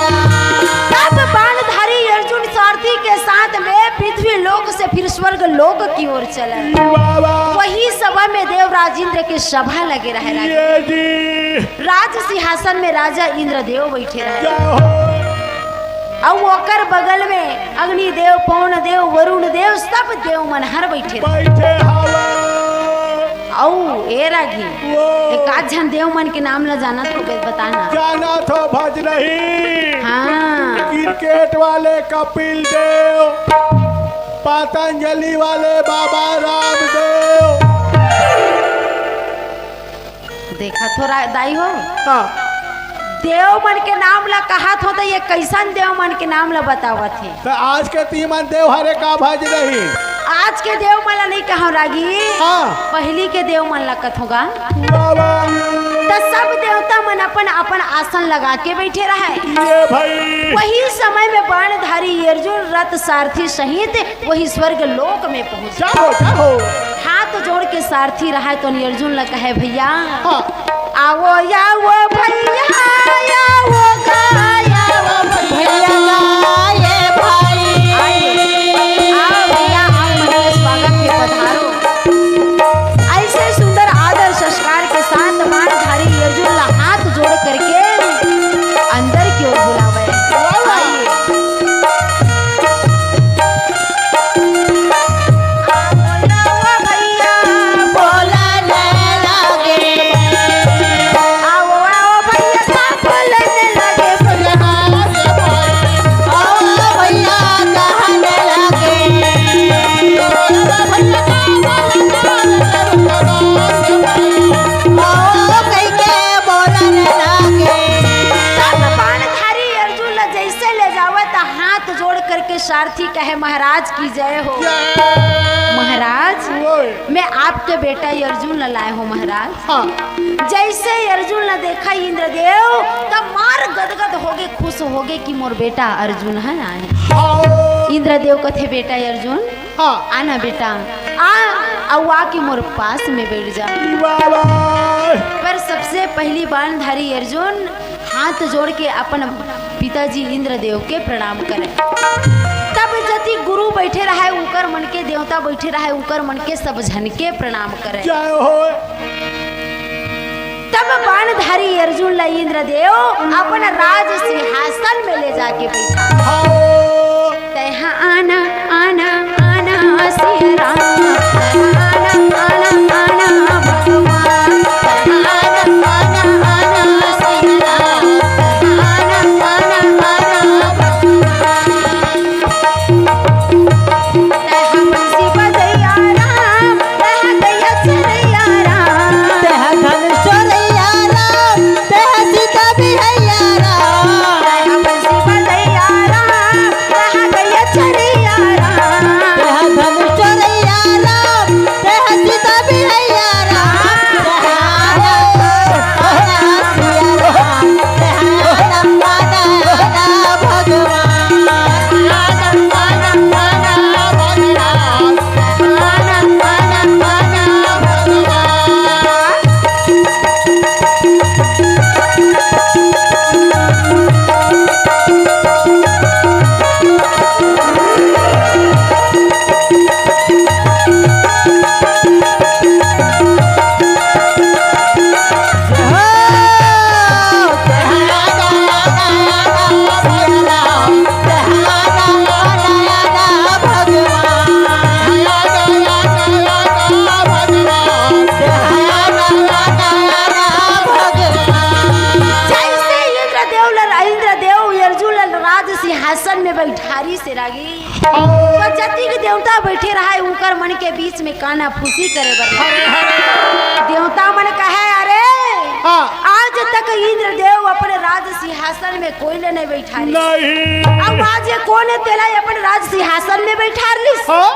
तब बाणधारी अर्जुन सारथी के साथ में पृथ्वी लोक से फिर स्वर्ग लोक की ओर चला। वाह, वाह। वही सभा में देवराज इंद्र के सभा लगे रहे। ये जी। राज सिंहासन में राजा इंद्रदेव बैठे रहे। जय हो। अउ ओकर बगल में अग्नि देव, पवन देव, वरुण देव, सब देव मन हर बैठे रहे। बैठे हवा। अउ ए रागी, वो। एक आध झन देव मन के नाम ला जानत हो, बे-, बताना। जानत हो भज नहीं। हाँ। क्रिकेट वाले कपिल देव, पतंजलि वाले बाबा रामदेव। देखा थोरा दाई हो। हाँ। देव मन के नाम ला कहात हो, त ये कैसन देव मन के नाम ला बतावत हे? त आज के तीमन देव हरे का भज रही? आज के देव मन ला नहीं कहो रागी। हाँ। पहली के देव मन ला कथो गा। वाह, वाह। त सब देवता मन अपन अपन आसन लगा के बैठे रहे। ये भाई। वही समय में बाणधारी अर्जुन रथ सारथी सहित वही स्वर्ग लोक में पहुंच जाओ, जाओ। हाथ जोड़ के सारथी रहा तो अर्जुन ला कहे, "भैया, हाँ। आवो, आवो भैया, आवो गा, आवो भैया, ये भाई। आइए, आओ भैया, आप मन के स्वागत है, पधारो।" ऐसे सुंदर आदर संस्कार के साथ बाणधारी अर्जुन ला हाथ जोड़ करके अंदर की ओर बुलावे। वाह, वाह। आइए। आओ, आओ भैया, बोलन लागे। आओ, आओ भैया, का बोलन लागे। आओ भैया, कहन लागे। आओ कहिके बोलन लागे। तब बाणधारी अर्जुन ला जैसे ले जावत हाथ जोड़ करके सारथी कहे, "महाराज की जय हो।" जय। "महाराज, ओए। मैं आपके बेटा अर्जुन ला लाए हो महाराज।" हाँ। जैसे अर्जुन ला देखा इंद्रदेव, तब मार गदगद होगे, खुश होगे कि मोर बेटा अर्जुन है आए। हाँ। इंद्रदेव कथे, "बेटा अर्जुन, हाँ। आना बेटा, आ, अउ आके मोर पास में बैठ जा।" वाह, वाह। पर सबसे पहली बाणधारी अर्जुन हाथ जोड़ के अपन पिताजी इंद्रदेव के प्रणाम करे। तब जति गुरु बैठे रहे, उकर मन के देवता बैठे रहे, उकर मन के सब झन के प्रणाम करे। जय हो। तब बाणधारी अर्जुन ला इंद्रदेव अपन राज सिंहासन में ले जाके बैठा। हाँ। तैहा आना, आना, आना, सिया राम। आना, आना, आना, भगवान। आना, आना, आना, सिया राम। आना, आना, आना, भगवान। तैहा बंसी बजैया राम, तैहा गैया चरैया राम। तैहा धनुष चोरैया राम, तैहा सीता बिहैया राम। तैहा बंसी बजैया राम, जतिक देवता बइठे रहय, उंकर मन के बीच में कानाफूसी करे बर लगे। देवता मन कहय, अरे, हाँ। आज तक इंद्रदेव अपन राज सिंहासन में कोई ल नइ बइठारिस। नहीं। अब आज ये कोन हे तेला अपन राज सिंहासन में बइठार लिस? हाँ।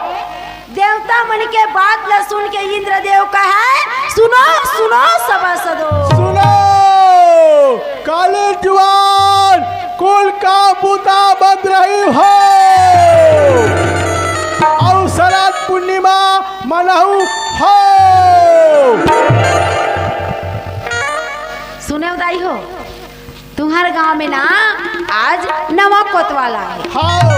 देवता मन के बात ल सुन के इंद्रदेव कहय, सुनो, सुनो सभासदो। सुनो, काली जुवार, कुल का बूता बंद रही हो। अउ शरद पूर्णिमा मनहू हो। सुने दाई हो, तुम्हर गांव में ना आज नवा कोतवाल आय हे। हाँ,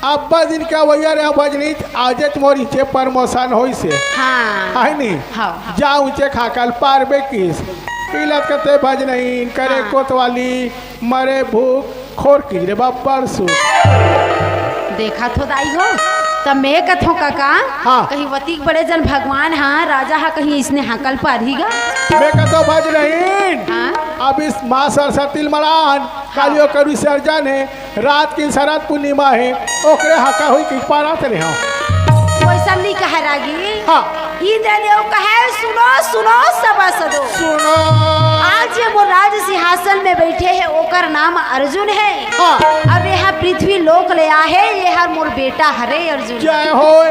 अब्बड़ दिन के अवइया रे भजनी, आजेच मोर इचे promotion होइस हे। हाँ। हे नी? हाँ। जा उंचे खाकल पारबे किस। इलत कते भजनी, करे हाँ। कोतवाली, मरे भूख, खोर किंजरे बा परसू। देखत हो दाई हो, त मैं कथों कका, हाँ। कहीं वतिक बड़े जन भगवान हा, राजा हा, कहीं इसने हाकल पारही गा। मैं कथों भजनी, हाँ। अब इस माँ सरस्वती ल मलान, काली ओकर विसर्जन हे, रात के शरद पूर्णिमा हे, ओकरे हाका होई कि पारत रेहेंव। वइसन नइ कहय रागी। हाँ। इंद्रदेव कहय, सुनो, सुनो सभासदो। सुनो। आज ये मोर राज सिंहासन में बइठे हे, ओकर नाम अर्जुन हे। हाँ। अब ये हा पृथ्वी लोक ले आए हे, ये हर मोर बेटा हरे अर्जुन। जय हो।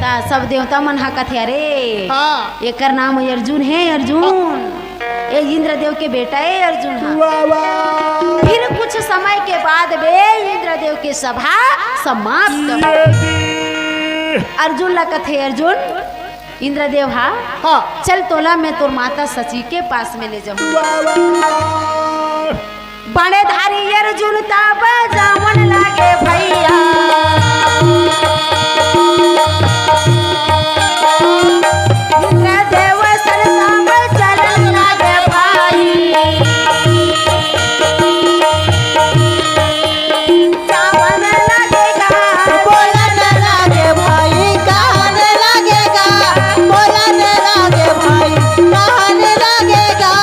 त सब देवता मन हा कथे, अरे, हाँ। एकर नाम अर्जुन हे, अर्जुन। हाँ। ए इंद्रदेव के बेटा ए अर्जुन हा। वाह, वाह। फिर कुछ समय के बाद बे इंद्रदेव के सभा समाप्त हो। ये जी। अर्जुन ला कथे, अर्जुन, इंद्रदेव हा, हाँ। चल तोला मैं तोर माता सची के पास में ले जाहूं। वाह, वाह। बाण धारी अर्जुन ता बजावन लागे भइया। इंद्रदेव सरसा में चलन लागे भाई। सावन लागेगा, बोलन लागे भाई, कहन लागेगा, बोलन लागे भाई, कहन लागेगा,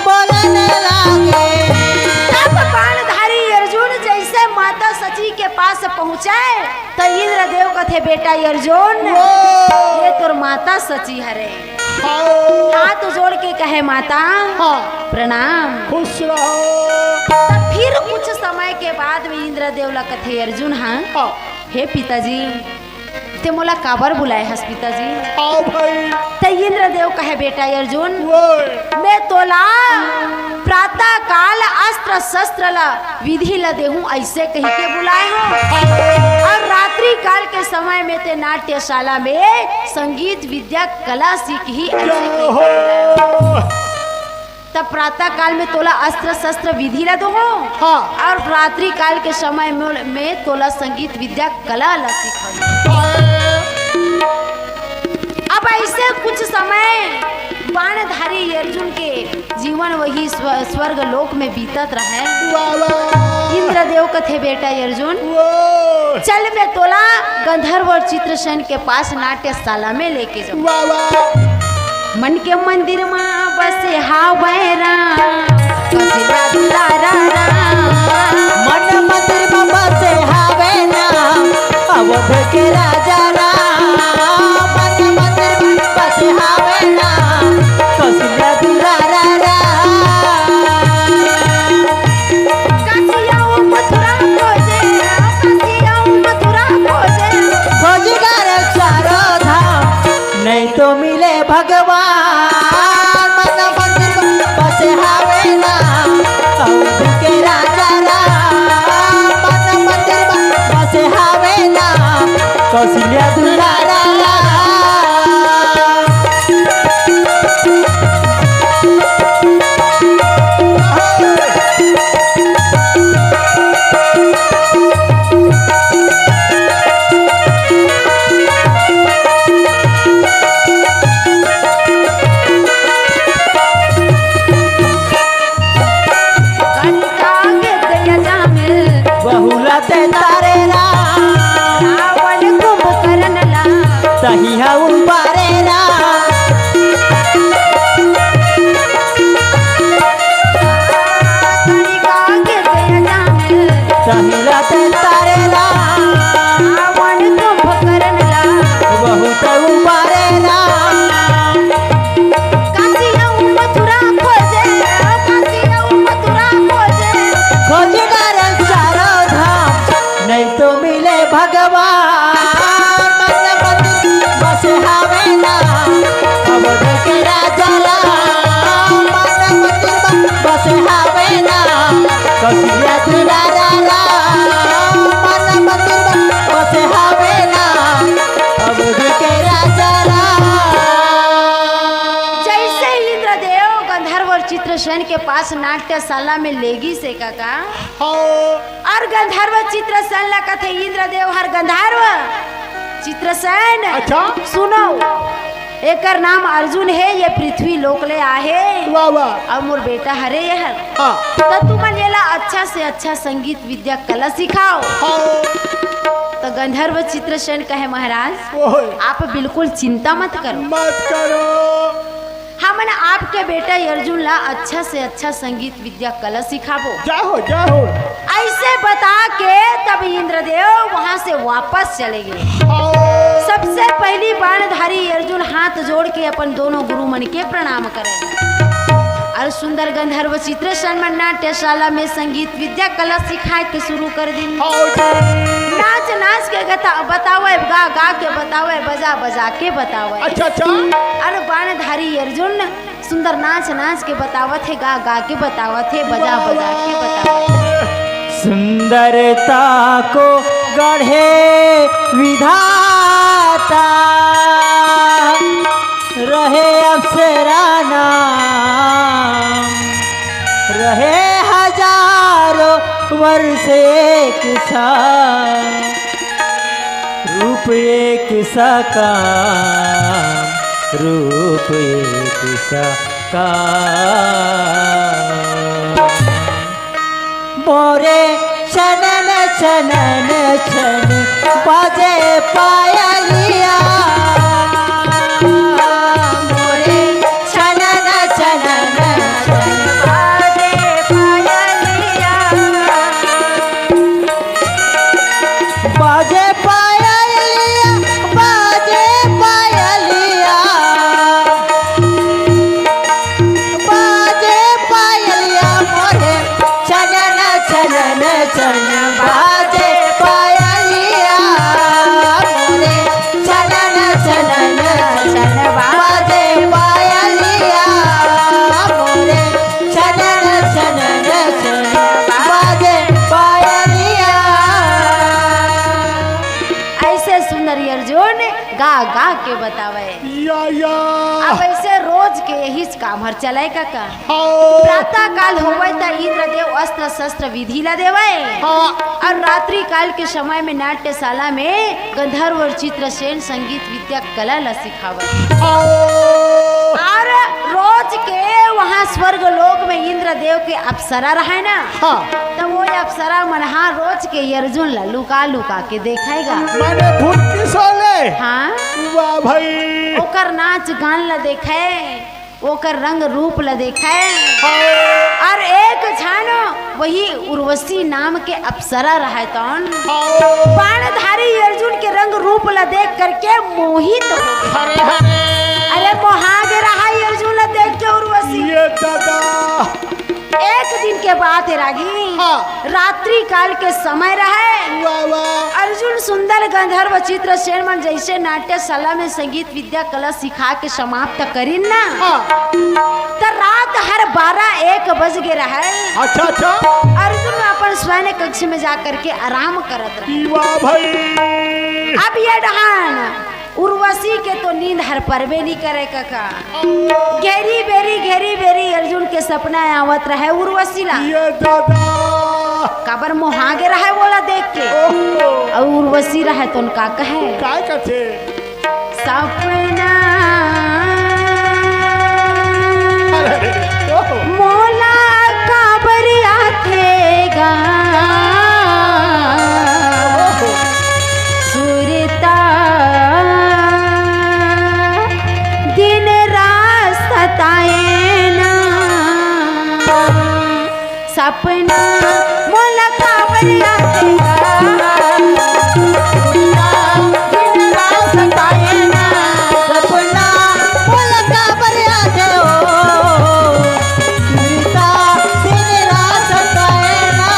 बोलन लागे। तब बाणधारी अर्जुन जइसे माता सची के पास पहुंचे, त इंद्रदेव कथे, बेटा अर्जुन, वो। ये तोर माता सची हरे। हाँ। हाथ जोड़ के कहे, माता, हाँ। प्रणाम। खुश रहो। तब फिर कुछ समय के बाद में इंद्रदेव ला कथे अर्जुन, हाँ, हाँ। हे पिताजी, ते मोला काबर बुलाए हस पिताजी? हाँ भाई। त इंद्रदेव कहे, बेटा अर्जुन, वो। मैं तोला प्रातः काल अस्त्र शस्त्र ला विधि ला देहूं, अइसे कहि के बुलाए हों। अउ रात्रि काल के समय में ते नाट्यशाला में संगीत विद्या कला सीखही, अइसे कहि के बुलाए हों। तब प्रातः काल में तोला अस्त्र शस्त्र विधि ला देहूं। हाँ। अउ रात्रि काल के समय में, में तोला संगीत विद्या कला ला सिखाहूं। अब अइसे कुछ समय बाणधारी अर्जुन के जीवन वही स्व-, स्वर्ग लोक में बीतत रहय। वाह, वाह। इंद्रदेव कथे, बेटा अर्जुन, वाह। चल मैं तोला गंधर्व अउ चित्रसेन के पास नाट्यशाला में लेके जाहूं। वाह, वाह। मन के मंदिर मा बसे हावय राम, कौशल्या दुलारा राम। मन मंदिर मा बसे हावय राम, अवध के राजा राम। मन मंदिर मा बसे हावय राम, कौशल्या दुलारा राम। काशी अउ मथुरा खोजे, काशी अउ मथुरा खोजे। खोज कर चारों धाम, नहीं तो मिले भगवान। मन मंदिर बसे हावे ना, अवध के राजा राम। मन मंदिर बसे हावे ना, कौशल्या दुलारा राम। घंटा के तेज जामे बहुला ते तारे राम। रावण कुंभकर्ण ला मन मंदिर बस हावे ना, अवध के राजा राम। मन मंदिर बस हावे ना, कसिया दुलारा राम। मन मंदिर बस हावे ना, अवध के राजा राम। जैसे इंद्रदेव गंधर्व और चित्रसेन के पास नाट्यशाला में लेगी से काका, हाँ। और गंधर्व चित्रसेन ला कथे इंद्रदेव हर गंधर्व चित्रसेन। अच्छा। सुनो, एकर नाम अर्जुन हे, ये पृथ्वी लोक ले आहे। वाह, वाह। और मोर बेटा हरे ये हर। हाँ। तो तुमन येला अच्छा से अच्छा संगीत विद्या कला सिखाओ। हाँ। तो गंधर्व चित्रसेन कहे, महाराज, ओए। आप बिल्कुल चिंता मत करो। मत करो। हमन आपके बेटा अर्जुन ला अच्छा से अच्छा संगीत विद्या कला सिखाबो। जाहो, जाहो। ऐसे बता के तब इंद्रदेव वहां से वापस चले गए। हाँ। सबसे पहली बाणधारी अर्जुन हाथ जोड़ के अपन दोनों गुरु मन के प्रणाम करे। और सुंदर गंधर्व चित्रसेन मन नाट्यशाला में संगीत विद्या कला सिखाए के शुरू कर दिन। हाँ जी। नाच नाच के गता-, बतावे, गा गा के बतावे, बजा बजा के बतावे। अच्छा, अच्छा। और बाणधारी अर्जुन सुंदर नाच नाच के बतावत हे, गा गा के बतावत हे, बजा बजा के बतावत हे। सुंदरता को गढ़े विधाता, रहे अप्सरा नाम, रहे हजारों वर्ष एक सा। रूप एक सा काम, रूप एक सा काम। मोरे छनन छनन छन बाजे पायलिया। मोरे छनन छनन छन बाजे पायलिया। बाजे पायलिया, बाजे पायलिया, बाजे पायलिया मोरे, छनन छनन छन बाजे पायलिया मोरे, छनन छनन छन बाजे पायलिया मोरे, छनन छनन छन बाजे पायलिया। ऐसे सुंदर अर्जुन गा गा के बतावे। या, या। अब ऐसे रोज के यही काम हर चले काका। हाँ। प्रातः काल होवे त इंद्रदेव अस्त्र शस्त्र विधि ला देवे। हाँ। और रात्रि काल के समय में नाट्यशाला में गंधर्व और चित्रसेन संगीत विद्या कला ला सिखावे। हाँ। और रोज के वहाँ स्वर्ग लोक में इंद्रदेव के अप्सरा रहे ना। हाँ। त वो अप्सरा मन हा रोज के अर्जुन ला लुका लुका के देखेगा। माने भुटकी सोले। हाँ। वाह भाई। ओकर नाच गान ला देखे, ओकर रंग रूप ला देखे। हाँ। और एक झन वही उर्वशी नाम के अप्सरा रहे तौन। हाँ। बाणधारी अर्जुन के रंग रूप ला देख करके मोहित हो गए। हरे हरे। अरे मोहा गे रहा अर्जुन ला देख के उर्वशी। ये दादा। एक दिन के बात हे रागी, हाँ। रात्रि काल के समय रहे। वाह, वाह। अर्जुन सुंदर गंधर्व चित्रसेन मन जैसे नाट्यशाला में संगीत विद्या कला सिखा के समाप्त करिन ना, हाँ। त रात हर बारह एक बज गे रहे। अच्छा, अच्छा। अर्जुन अपन शयन कक्ष में जा करके आराम करत रहे। वाह भाई। अब ये डहान उर्वशी के तो नींद हर परबे नहीं करे काका। घेरी बेरी, घेरी बेरी अर्जुन के सपना आवत रहे उर्वशी ला। ये दादा। काबर मोहा गे रहे वोला देख के। ओहो। अउ उर्वशी रहे तो उनका कहे। काय कथे? सपना अरे, अरे, ओहो। मोला काबर आथे गा। ओहो। सुरता दिन रात सताए ना, सपना मोला काबर आथे गा। सुरता दिन रात सताए ना, सपना मोला काबर आथे ओ। सुरता दिन रात सताए ना।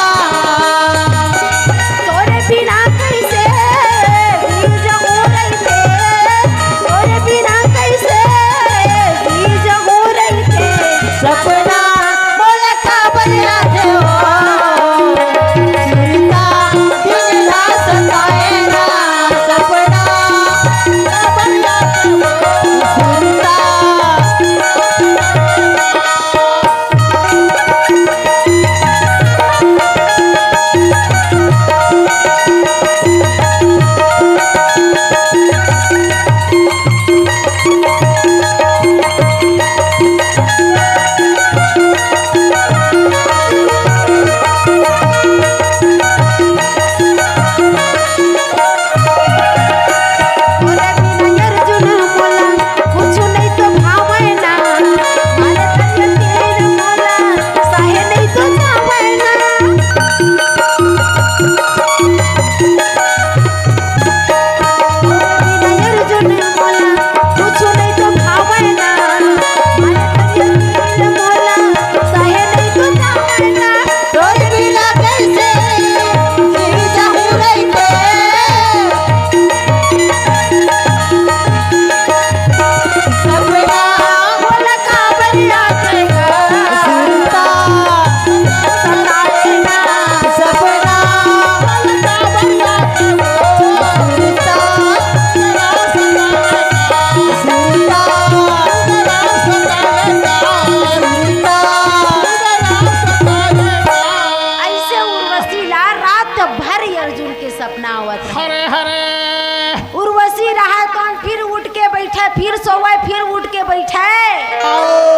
फिर सोवय, फिर उठ के बइठय।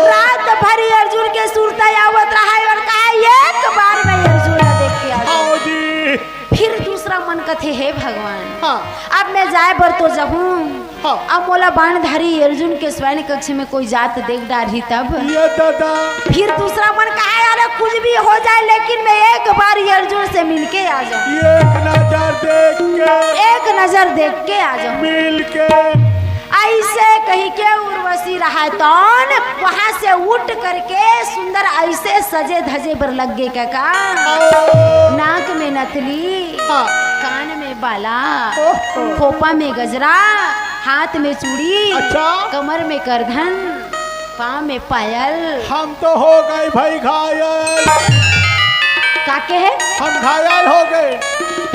रात भर अर्जुन के सुरता आवत रहय अउ कहय, एक बार मैं अर्जुन ला देख के आ जाऊं। फिर दूसरा मन कथे, हे भगवान, हाँ। अब मैं जाय बर तो जाहूं, हाँ। अब मोला बाणधारी अर्जुन के शयन कक्ष में कोई जात देख डारही तब। ये दादा। फिर दूसरा मन कहय, अरे कुछ भी हो जाए, लेकिन मैं एक बार अर्जुन से मिल के आ जाऊं। एक नजर देख के। एक नजर देख के आ जाऊं। मिल के। अइसे कहिके उर्वशी रहय तौन वहां से उठ करके सुंदर अइसे सजे धजे बर लग गे कका। ओ। नाक में नथली, हाँ। कान में बाला, ओहो। खोपा में गजरा, हाथ में चूड़ी, अच्छा। कमर में करधन, पाँव में पायल। हम तो हो गए भाई घायल। का कहे? हम घायल हो गए।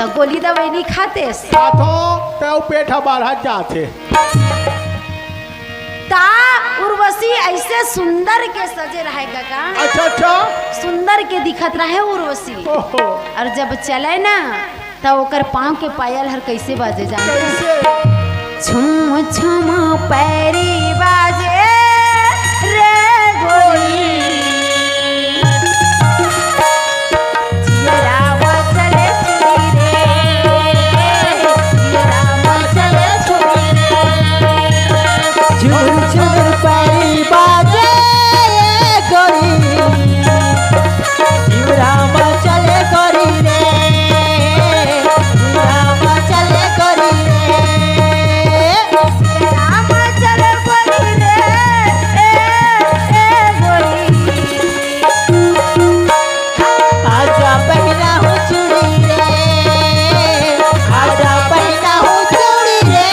त गोली दवाई नहीं खाते? खाथो, त पेट ह बाढ़त जाथे। ता उर्वशी अइसे सुंदर के सजे रहय कका। अच्छा, अच्छा। सुंदर के दिखत रहय उर्वशी। ओहो। अउ जब चलय ना, त ओकर पाँव के पायल हर कइसे बाजे जानत हस? कइसे? छुम छुम पैरी बाजे रे गोरी। जियरा मचले छुरी रे, जियरा मचले छुरी रे। झुर झुर परी बाजे गोरी, जियरा मचले गोरी रे, जियरा मचले गोरी रे। जियरा मचले गोरी रे, ए, ए गोरी। आजा पहिना हूँ चूड़ी रे, आजा पहिना हूँ चूड़ी रे।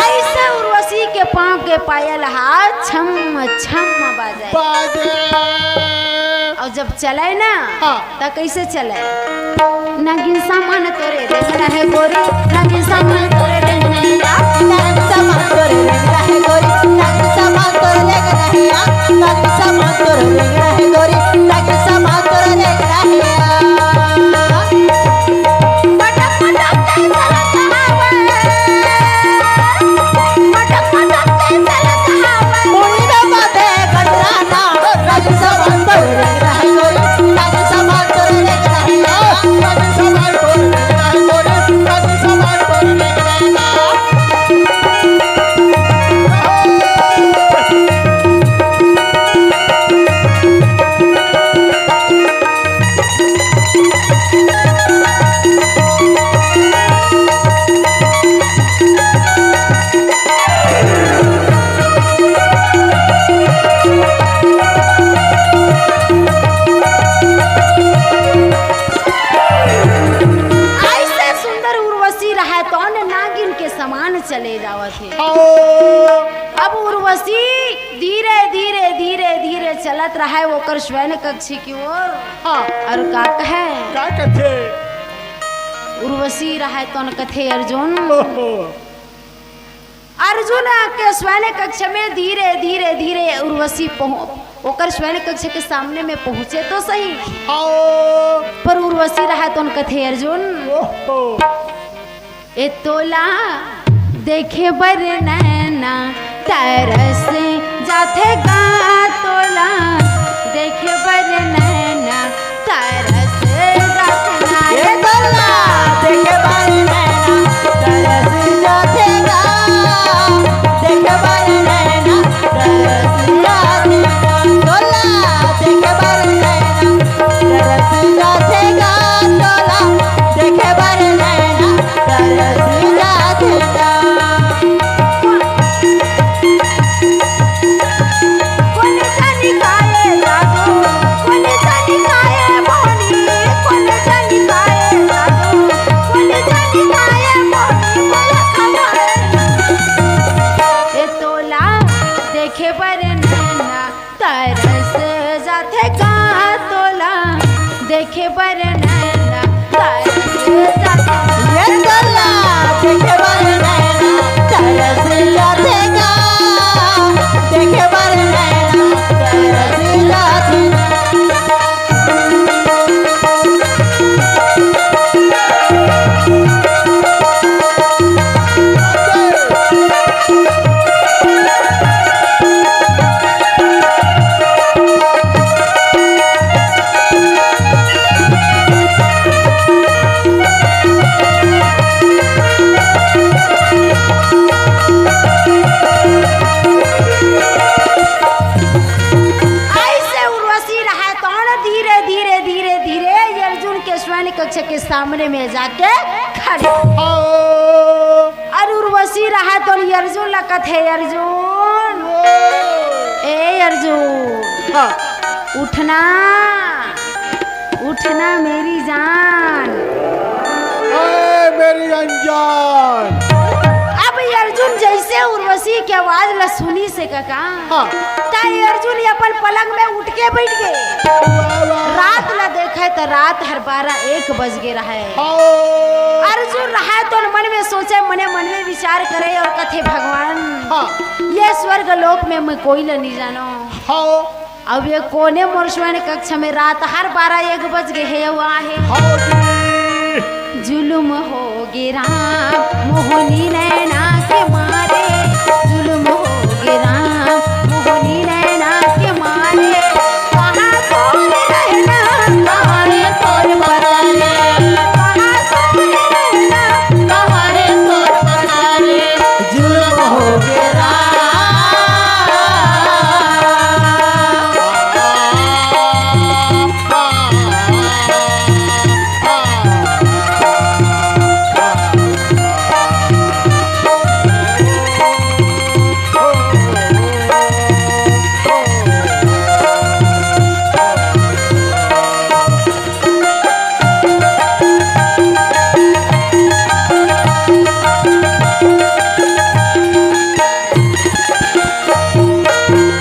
अइसे उर्वशी के पाँव के पायल हा छम छम बाजे। बाजे। अउ जब चलय ना, हाँ। त कइसे चलय? नागिन समान तोरे रेंगना हे गोरी, नागिन समान तोरे रेंगना हे, नागिन समान तोरे रेंगना हे गोरी, नागिन समान तोरे रेंगना हे, नागिन समान तोरे रेंगना हे गोरी, नागिन समान तोरे रेंगना हे। मटक मटक के चलत हवे, मटक मटक के चलत हवे। मुड़ी में बांधे गजरा ना, नागिन समान तोरे रेंगना हे गोरी, नागिन समान तोरे रेंगना हे। अइसे सुंदर उर्वशी रहय, तौन नागिन के समान चले जावत हे। अब उर्वशी धीरे, धीरे, धीरे, धीरे चलत रहय ओकर शयन कक्ष की ओर। हाँ। अउ का कहय? का कथे? उर्वशी रहय तौन कथे, अर्जुन। ओहो। अर्जुन के शयन कक्ष में धीरे, धीरे, धीरे उर्वशी पहुं-, ओकर शयन कक्ष के सामने में पहुंचे तो सही। हाँ। पर उर्वशी रहय तौन कथे, अर्जुन। ओहो। ए तोला देखे बर नैना तरस जाथे गा तोला, देखे बर नैना तरस जाथे गा। ए तोला देखे बर नैना तरस जाथे गा, देखे बर नैना तरस जाथे गा। तोला देखे बर नैना तरस जाथे गा, तोला देखे बर नैना तरस जाथे गा। कोन जानी काले जादू, कोन जाके खड़े। हाँ। अउ उर्वशी रहय तो अर्जुन ला कथे, अर्जुन, ए अर्जुन, हाँ। उठना, उठना मेरी जान। ए मेरी अनजान। अब अर्जुन जइसे उर्वशी के आवाज ला सुनिस हे कका, हाँ। त अर्जुन अपन पलंग में उठ के बइठ गे। वाह, वाह। रात ला देखय त रात हर बारह एक बज गे रहय। हाँ। अर्जुन रहय तो मन में सोचय, मने मन में विचार करय अउ कथे, भगवान, हाँ। ये स्वर्ग लोक में मैं कोई ला नइ जानों। हाँ। अब ये कोने मोर शयन कक्ष में रात हर बारह एक बज गे हे, अउ आहे। हाँ जी। जुलुम होगे राम मोहनी नैना के मारे, जुलुम होगे राम मोहनी नैना के मारे। कहाँ तोर रहना, कहाँ रे तोर पराने, कहाँ तोर रहना, कहाँ रे तोर पराने। जुलुम होगे राम।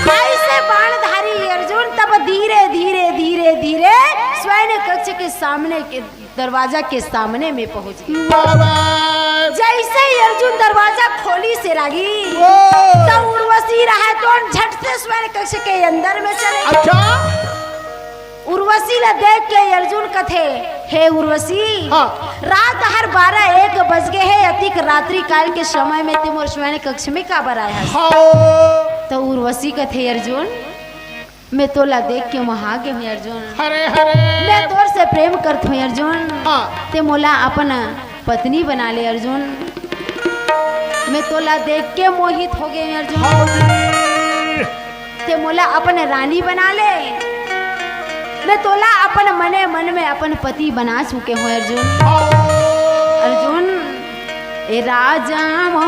अइसे बाणधारी अर्जुन तब धीरे, धीरे, धीरे, धीरे शयन कक्ष के सामने के दरवाजा के सामने में पहुंच गे। बाबा। जइसे ही अर्जुन दरवाजा खोलिस हे रागी, ओ। त उर्वशी रहय तो झट से शयन कक्ष के अंदर में चले। अच्छा। उर्वशी ला देख के अर्जुन कथे, हे उर्वशी, हाँ। रात हर बारह एक बज गे हे, अतिक रात्रि काल के समय में तैं मोर शयन कक्ष में काबर आय हस? हाँ। त उर्वशी कथे, अर्जुन, मैं तोला देख के मोहा गे हूँ अर्जुन। हरे हरे। मैं तोर से प्रेम करत हूँ अर्जुन। हाँ। तैं मोला अपन पत्नी बना ले अर्जुन। मैं तोला देख के मोहित हो गे हूँ अर्जुन। हाँ जी। तैं मोला अपन रानी बना ले। मैं तोला अपन मने मन में अपन पति बना चुके हूँ अर्जुन। हाँ। अर्जुन, ए राजा मोर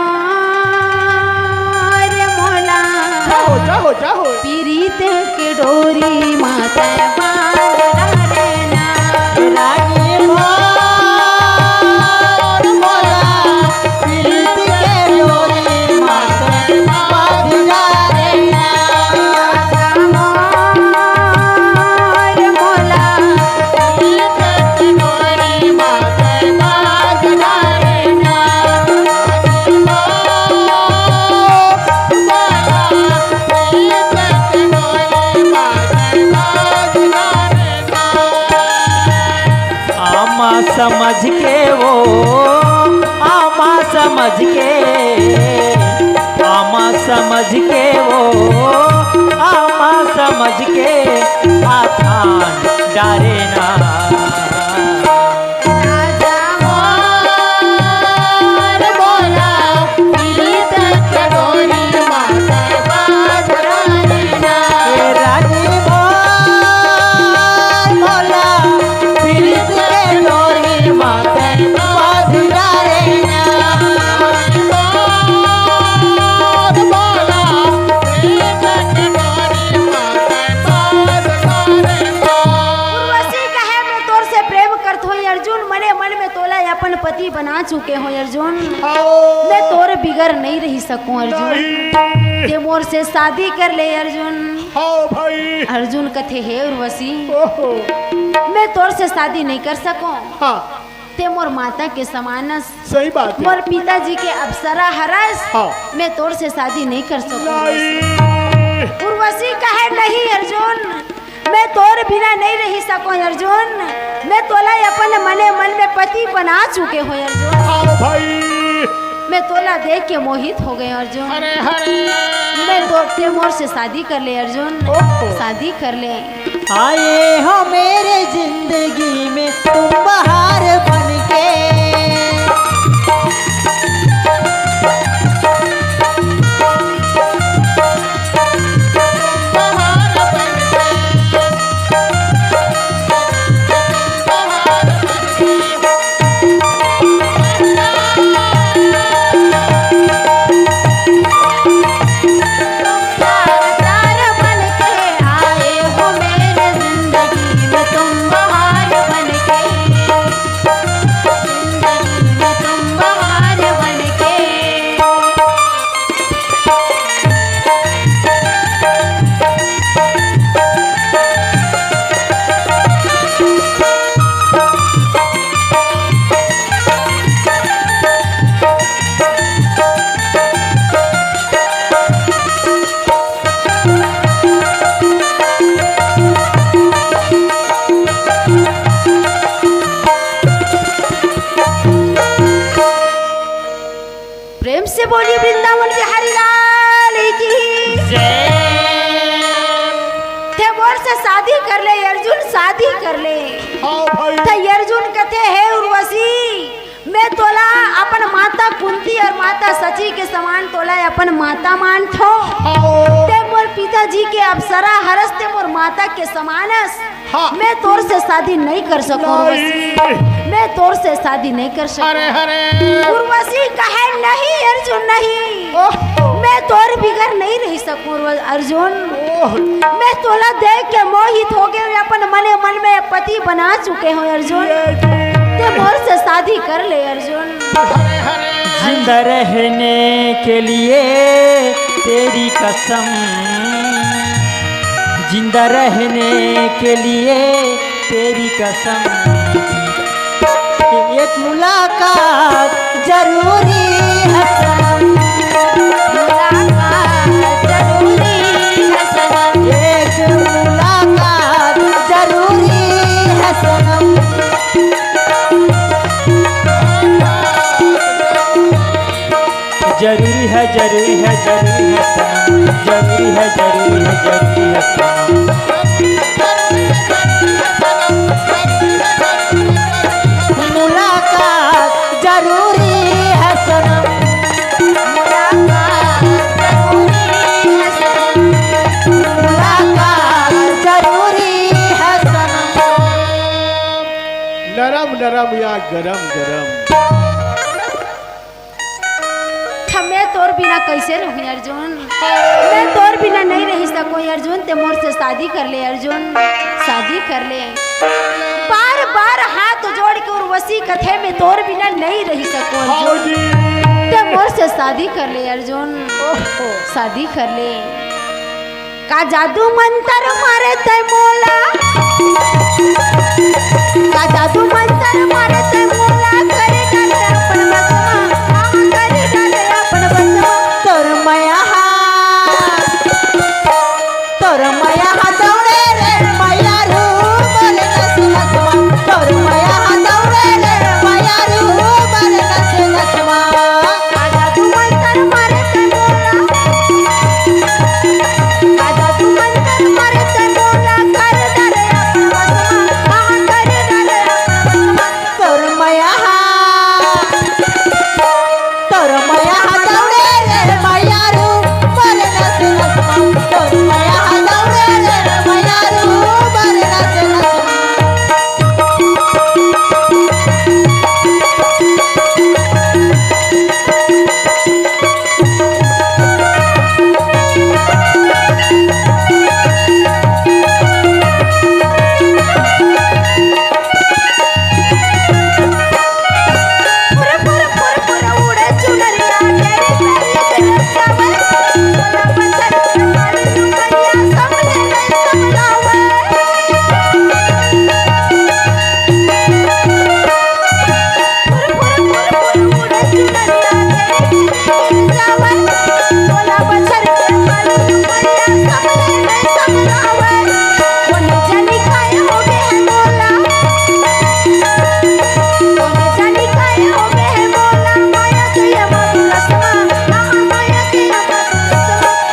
मोला। जाओ, जाओ, जाओ। पीरित के डोरी म तैं बांध डारे ना। ए रानी मोर मोला, पीरित के डोरी म तैं बांध डारे ना। ए राजा मोर मोला, पीरित के डोरी म तैं बांध डारे ना। आमा समझ के वो, आमा समझ के, आमा समझ के वो, आमा समझ के आथान डारे ना। राजा मोर मोला, पीरित के डोरी म तैं बांध डारे ना। ए रानी मोर मोला, पीरित के डोरी म तैं बांध डारे ना। मोर मोला, पीरित के डोरी म तैं बांध डारे ना। उर्वशी कहे, मैं तोर से प्रेम करत हूँ अर्जुन, मने मन में तोला अपन पति बना चुके हूँ अर्जुन। हाँ। मैं तोर बिगर नहीं रह सकूं अर्जुन। नहीं। तैं मोर से शादी कर ले अर्जुन। हाँ भाई। अर्जुन कथे, हे उर्वशी, ओहो। मैं तोर से शादी नहीं कर सकूं। हाँ। तैं मोर माता के समान हस। सही बात है। मोर पिताजी के अप्सरा हरस। हाँ। मैं तोर से शादी नहीं कर सकूं। नहीं। उर्वशी कहे, नहीं अर्जुन, मैं तोर बिना नहीं रह सकूं अर्जुन। मैं तोला अपन मने मन में पति बना चुके हूँ अर्जुन। हाँ भाई। मैं तोला देख के मोहित हो गए अर्जुन। अरे हरे। मैं तो, तैं मोर से शादी कर ले अर्जुन। ओहो। शादी कर ले। आए हो मेरे जिंदगी में तुम बहार बन के। प्रेम से बोली वृंदावन बिहारी लाल की। जय। ते मोर से शादी कर ले अर्जुन, शादी कर ले। हाँ भाई। ते अर्जुन कथे, हे उर्वशी, मैं तोला अपन माता कुंती और माता सची के समान तोला अपन माता मानथो। हाँ। ते मोर पिताजी के अप्सरा हरस, ते मोर माता के समान अस। हाँ। मैं तोर से शादी नहीं कर सकूं, नहीं। उर्वशी। मैं तोर से शादी नहीं कर सकूं। अरे, अरे। उर्वशी कहे, नहीं अर्जुन, नहीं। ओह। मैं तोर बिगर नहीं रह सकूं, उर्व-, अर्जुन। ओह। मैं तोला देख के मोहित हो गए, अपन मने मन में पति बना चुके हो अर्जुन। ये जी। ते मोर से शादी कर ले अर्जुन। जिंदा रहने के लिए तेरी कसम, जिंदा रहने के लिए तेरी कसम, एक मुलाकात जरूरी है सनम। मुलाकात जरूरी है सनम। एक मुलाकात जरूरी है सनम। जरूरी है, जरूरी है, जरूरी है सनम। जरूरी है, जरूरी है, जरूरी है सनम। मुलाकात जरूरी है सनम। मुलाकात जरूरी है सनम। मुलाकात जरूरी है सनम। नरम नरम या गरम गरम। त मैं तोर बिना कैसे रहूं अर्जुन? मैं तोर बिना नहीं रह सकूं अर्जुन, ते मोर से शादी कर ले अर्जुन, शादी कर ले। बार बार हाथ जोड़ के उर्वशी कथे, मैं तोर बिना नहीं रह सकूं अर्जुन, ते मोर से शादी कर ले अर्जुन, शादी कर ले। का जादू मंतर मारे तै मोला, का जादू मंतर मारे तै मोला, कर डाले अपन बस मा, हाँ, कर डाले अपन बस मा। तोर मया हा, तोर मया हा दौड़े रे मया रू, बोले नस नस मा। तोर मया हा दौड़े रे मया रू, बोले नस नस मा। आजा तू मंतर मारे ते मोला। आजा तू मंतर मारे ते मोला। कर डाले अपन बस मा। हाँ, कर डाले अपन बस मा। तोर मया हा, तोर मया हा दौड़े रे मया रू। बोले नस नस मा। तोर मया हा दौड़े रे मया रू। बोले नस नस मा।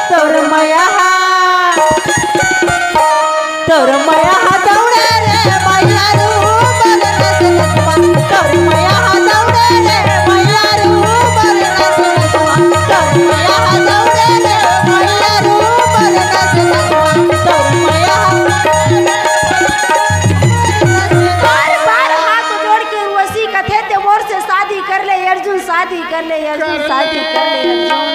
तोर मया हा, तोर मया हा दौड़े रे मया रू, बोले नस नस मा। तोर मया हा दौड़े रे मया रू, बोले नस नस मा। तोर मया हा दौड़े रे मया रू, बोले नस नस मा। तोर मया हा बार बार हाथ जोड़ के उर्वशी कथे, ते मोर से शादी कर ले अर्जुन, शादी कर ले अर्जुन, शादी कर ले अर्जुन।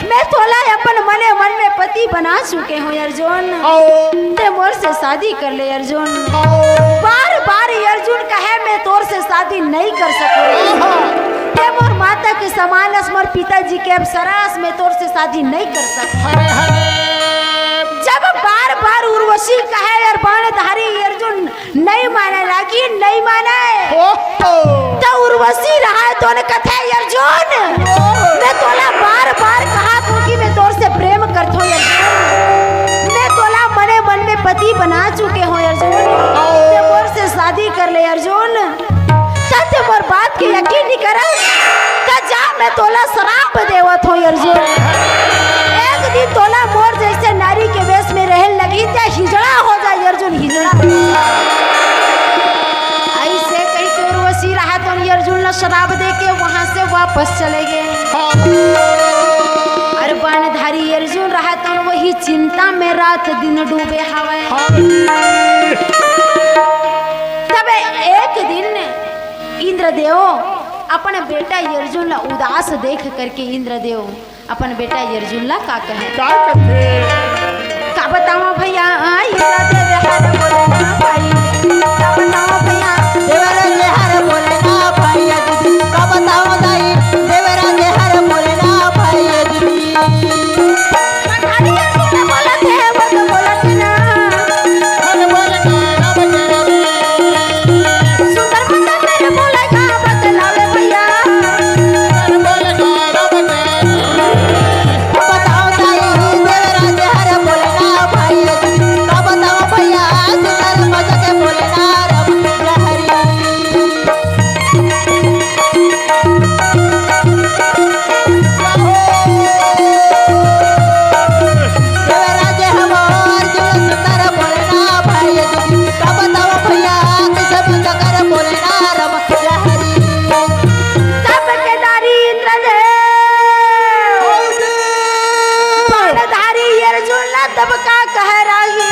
मैं तोला अपन मने मन में पति बना चुके हूँ अर्जुन। आओ। ते मोर से शादी कर ले अर्जुन। आओ। बार बार अर्जुन कहे, मैं तोर से शादी नहीं कर सकूँ। आहा। ते मोर माता के समान अस, मोर पिताजी के अप्सरा अस, मैं तोर से शादी नहीं कर सकूँ। हरे हरे। जब बार बार उर्वशी कहे और बाणधारी अर्जुन नहीं माने लागी, नहीं माने। ओहो। त उर्वशी रहा तो न कथे, अर्जुन, ओहो। मैं तोला बार बार कहा थो कि मैं तोर से प्रेम करथो अर्जुन, मैं तोला मने मन में पति बना चुके हो अर्जुन, ओहो। ते मोर से शादी कर ले अर्जुन। त ते मोर बात के यकीन नहीं करस, त जा मैं तोला श्राप देवत हों अर्जुन, एक दिन तोला मोर जैसे नारी के वेश में रहे लगही, त हिजड़ा हो जाए अर्जुन, हिजड़ा। ऐसे कही के उर्वशी रहा तो अर्जुन ला श्राप दे के वहां से वापस चले गए। अरे बाणधारी अर्जुन रहा तो वही चिंता में रात दिन डूबे हवय। तब एक दिन इंद्रदेव अपन बेटा अर्जुन ला उदास देख करके इंद्रदेव अपन बेटा अर्जुन ला का कहे? का कथे? का बतावं भैया, आ, इंद्रदेव हर बोले ना भाई। का बतावं भैया? देवराज हर बोले ना भाई दीदी। का बतावं दाई? देवराज हर बोले ना भाई दीदी। पंडाली अर्जुन बोलत हे, वो तो बोलत ना। हर बोले ना, राम जय राम। सुंदर मुंदर मेरे बोले का बतलावे भैया। हर बोले ना, राम जय राम। बताओ ताई, देवराज हर बोले ना भाई, का बताओ भैया, सुंदर मजा के बोले ना राम जय हरी। देवराज हमार जो सुंदर बोले ना भाई, का बताओ भैया, कैसे मजा कर बोले ना राम जय हरी। तब केदारी इंद्रदेव बाणधारी अर्जुन ला तब का कह रही?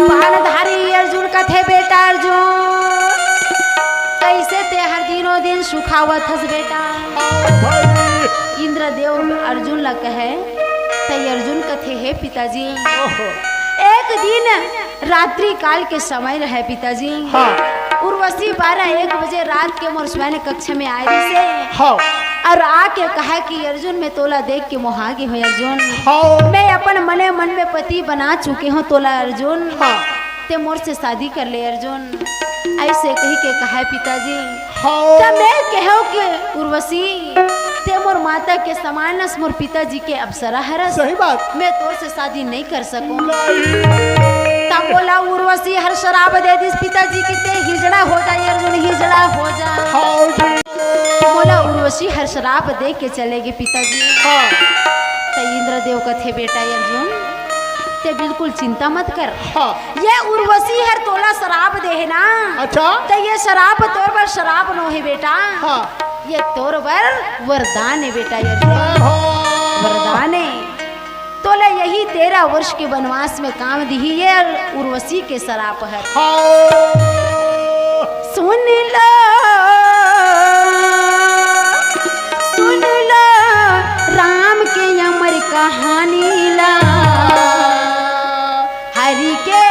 बाणधारी अर्जुन कथे, बेटा अर्जुन, कैसे ते हर दिनों दिन सुखावत हस बेटा? इंद्रदेव अर्जुन ला कहे, तई अर्जुन कथे, हे पिताजी, एक दिन रात्रि काल के समय रहे पिताजी। हाँ। उर्वशी बारह एक बजे रात के मोर शयन कक्ष में आए रहिसे। हाँ। और आके कहा कि अर्जुन, मैं तोला देख के मोहा गे हों अर्जुन। हाँ। मैं अपन मने मन में पति बना चुके हों तोला अर्जुन। हाँ। ते मोर से शादी कर ले अर्जुन। ऐसे कही के कहा पिताजी। हाँ। त मैं कहेंव के उर्वशी, ते मोर माता के समान अस, मोर पिताजी के अप्सरा हरस। सही बात। मैं तोर से शादी नहीं कर सकूं। नहीं। तब मोला उर्वशी हर श्राप दे दिस पिताजी कि ते हिजड़ा हो जा अर्जुन, हिजड़ा हो जा। हाँ जी। मोला उर्वशी हर श्राप दे के चले गे पिताजी। हाँ। त इंद्रदेव कथे, बेटा अर्जुन, ते बिल्कुल चिंता मत कर। हाँ। ये उर्वशी हर तोला श्राप दे हे ना। अच्छा। त ये श्राप तोर बर श्राप नो हे बेटा। हाँ। ये तोर बर वरदान हे बेटा, ये ओहो। वरदान हे। तोला यही तेरह वर्ष के वनवास में काम दिही ये उर्वशी के श्राप हर। हाँ। सुन लो, सुन लो राम के अमर कहानी ला। हरि के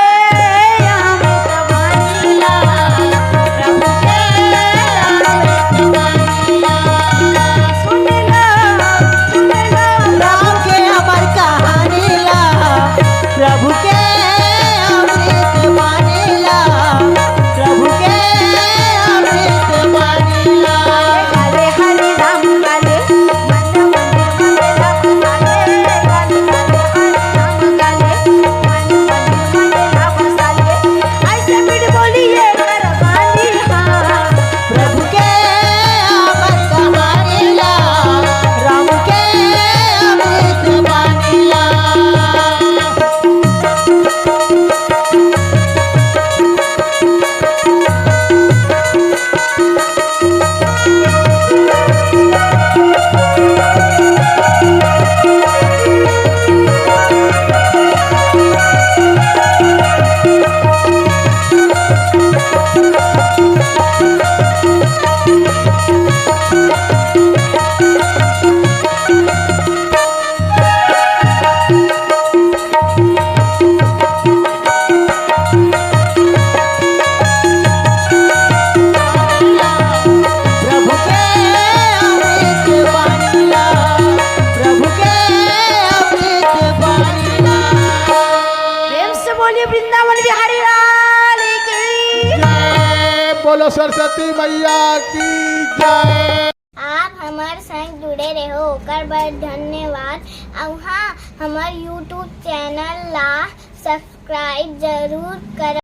अमृत बानी ला, प्रभु के अमृत बानी ला। सुन ला, सुन ला, राम के अमर कहानी ला, प्रभु के अमृत बानी ला, प्रभु के अमृत बानी ला। काले हरे राम काले, मन मन मन राम काले, काले हरे राम काले, मन मन मन राम काले। ऐसे मीठ बोलिए कर बानी हाँ। प्रभु के अमर कहानी ला, राम के अमृत बानी ला। प्रभु के अमृत बानी ला, प्रभु के अमृत बानी ला। प्रेम से बोलिए वृंदावन बिहारी लाल की जय। बोलो सरस्वती मैया की जय। आप हमर संग जुड़े रहो, ओकर बर धन्यवाद। अउ हाँ, हमर YouTube चैनल ला सब्सक्राइब जरूर करो।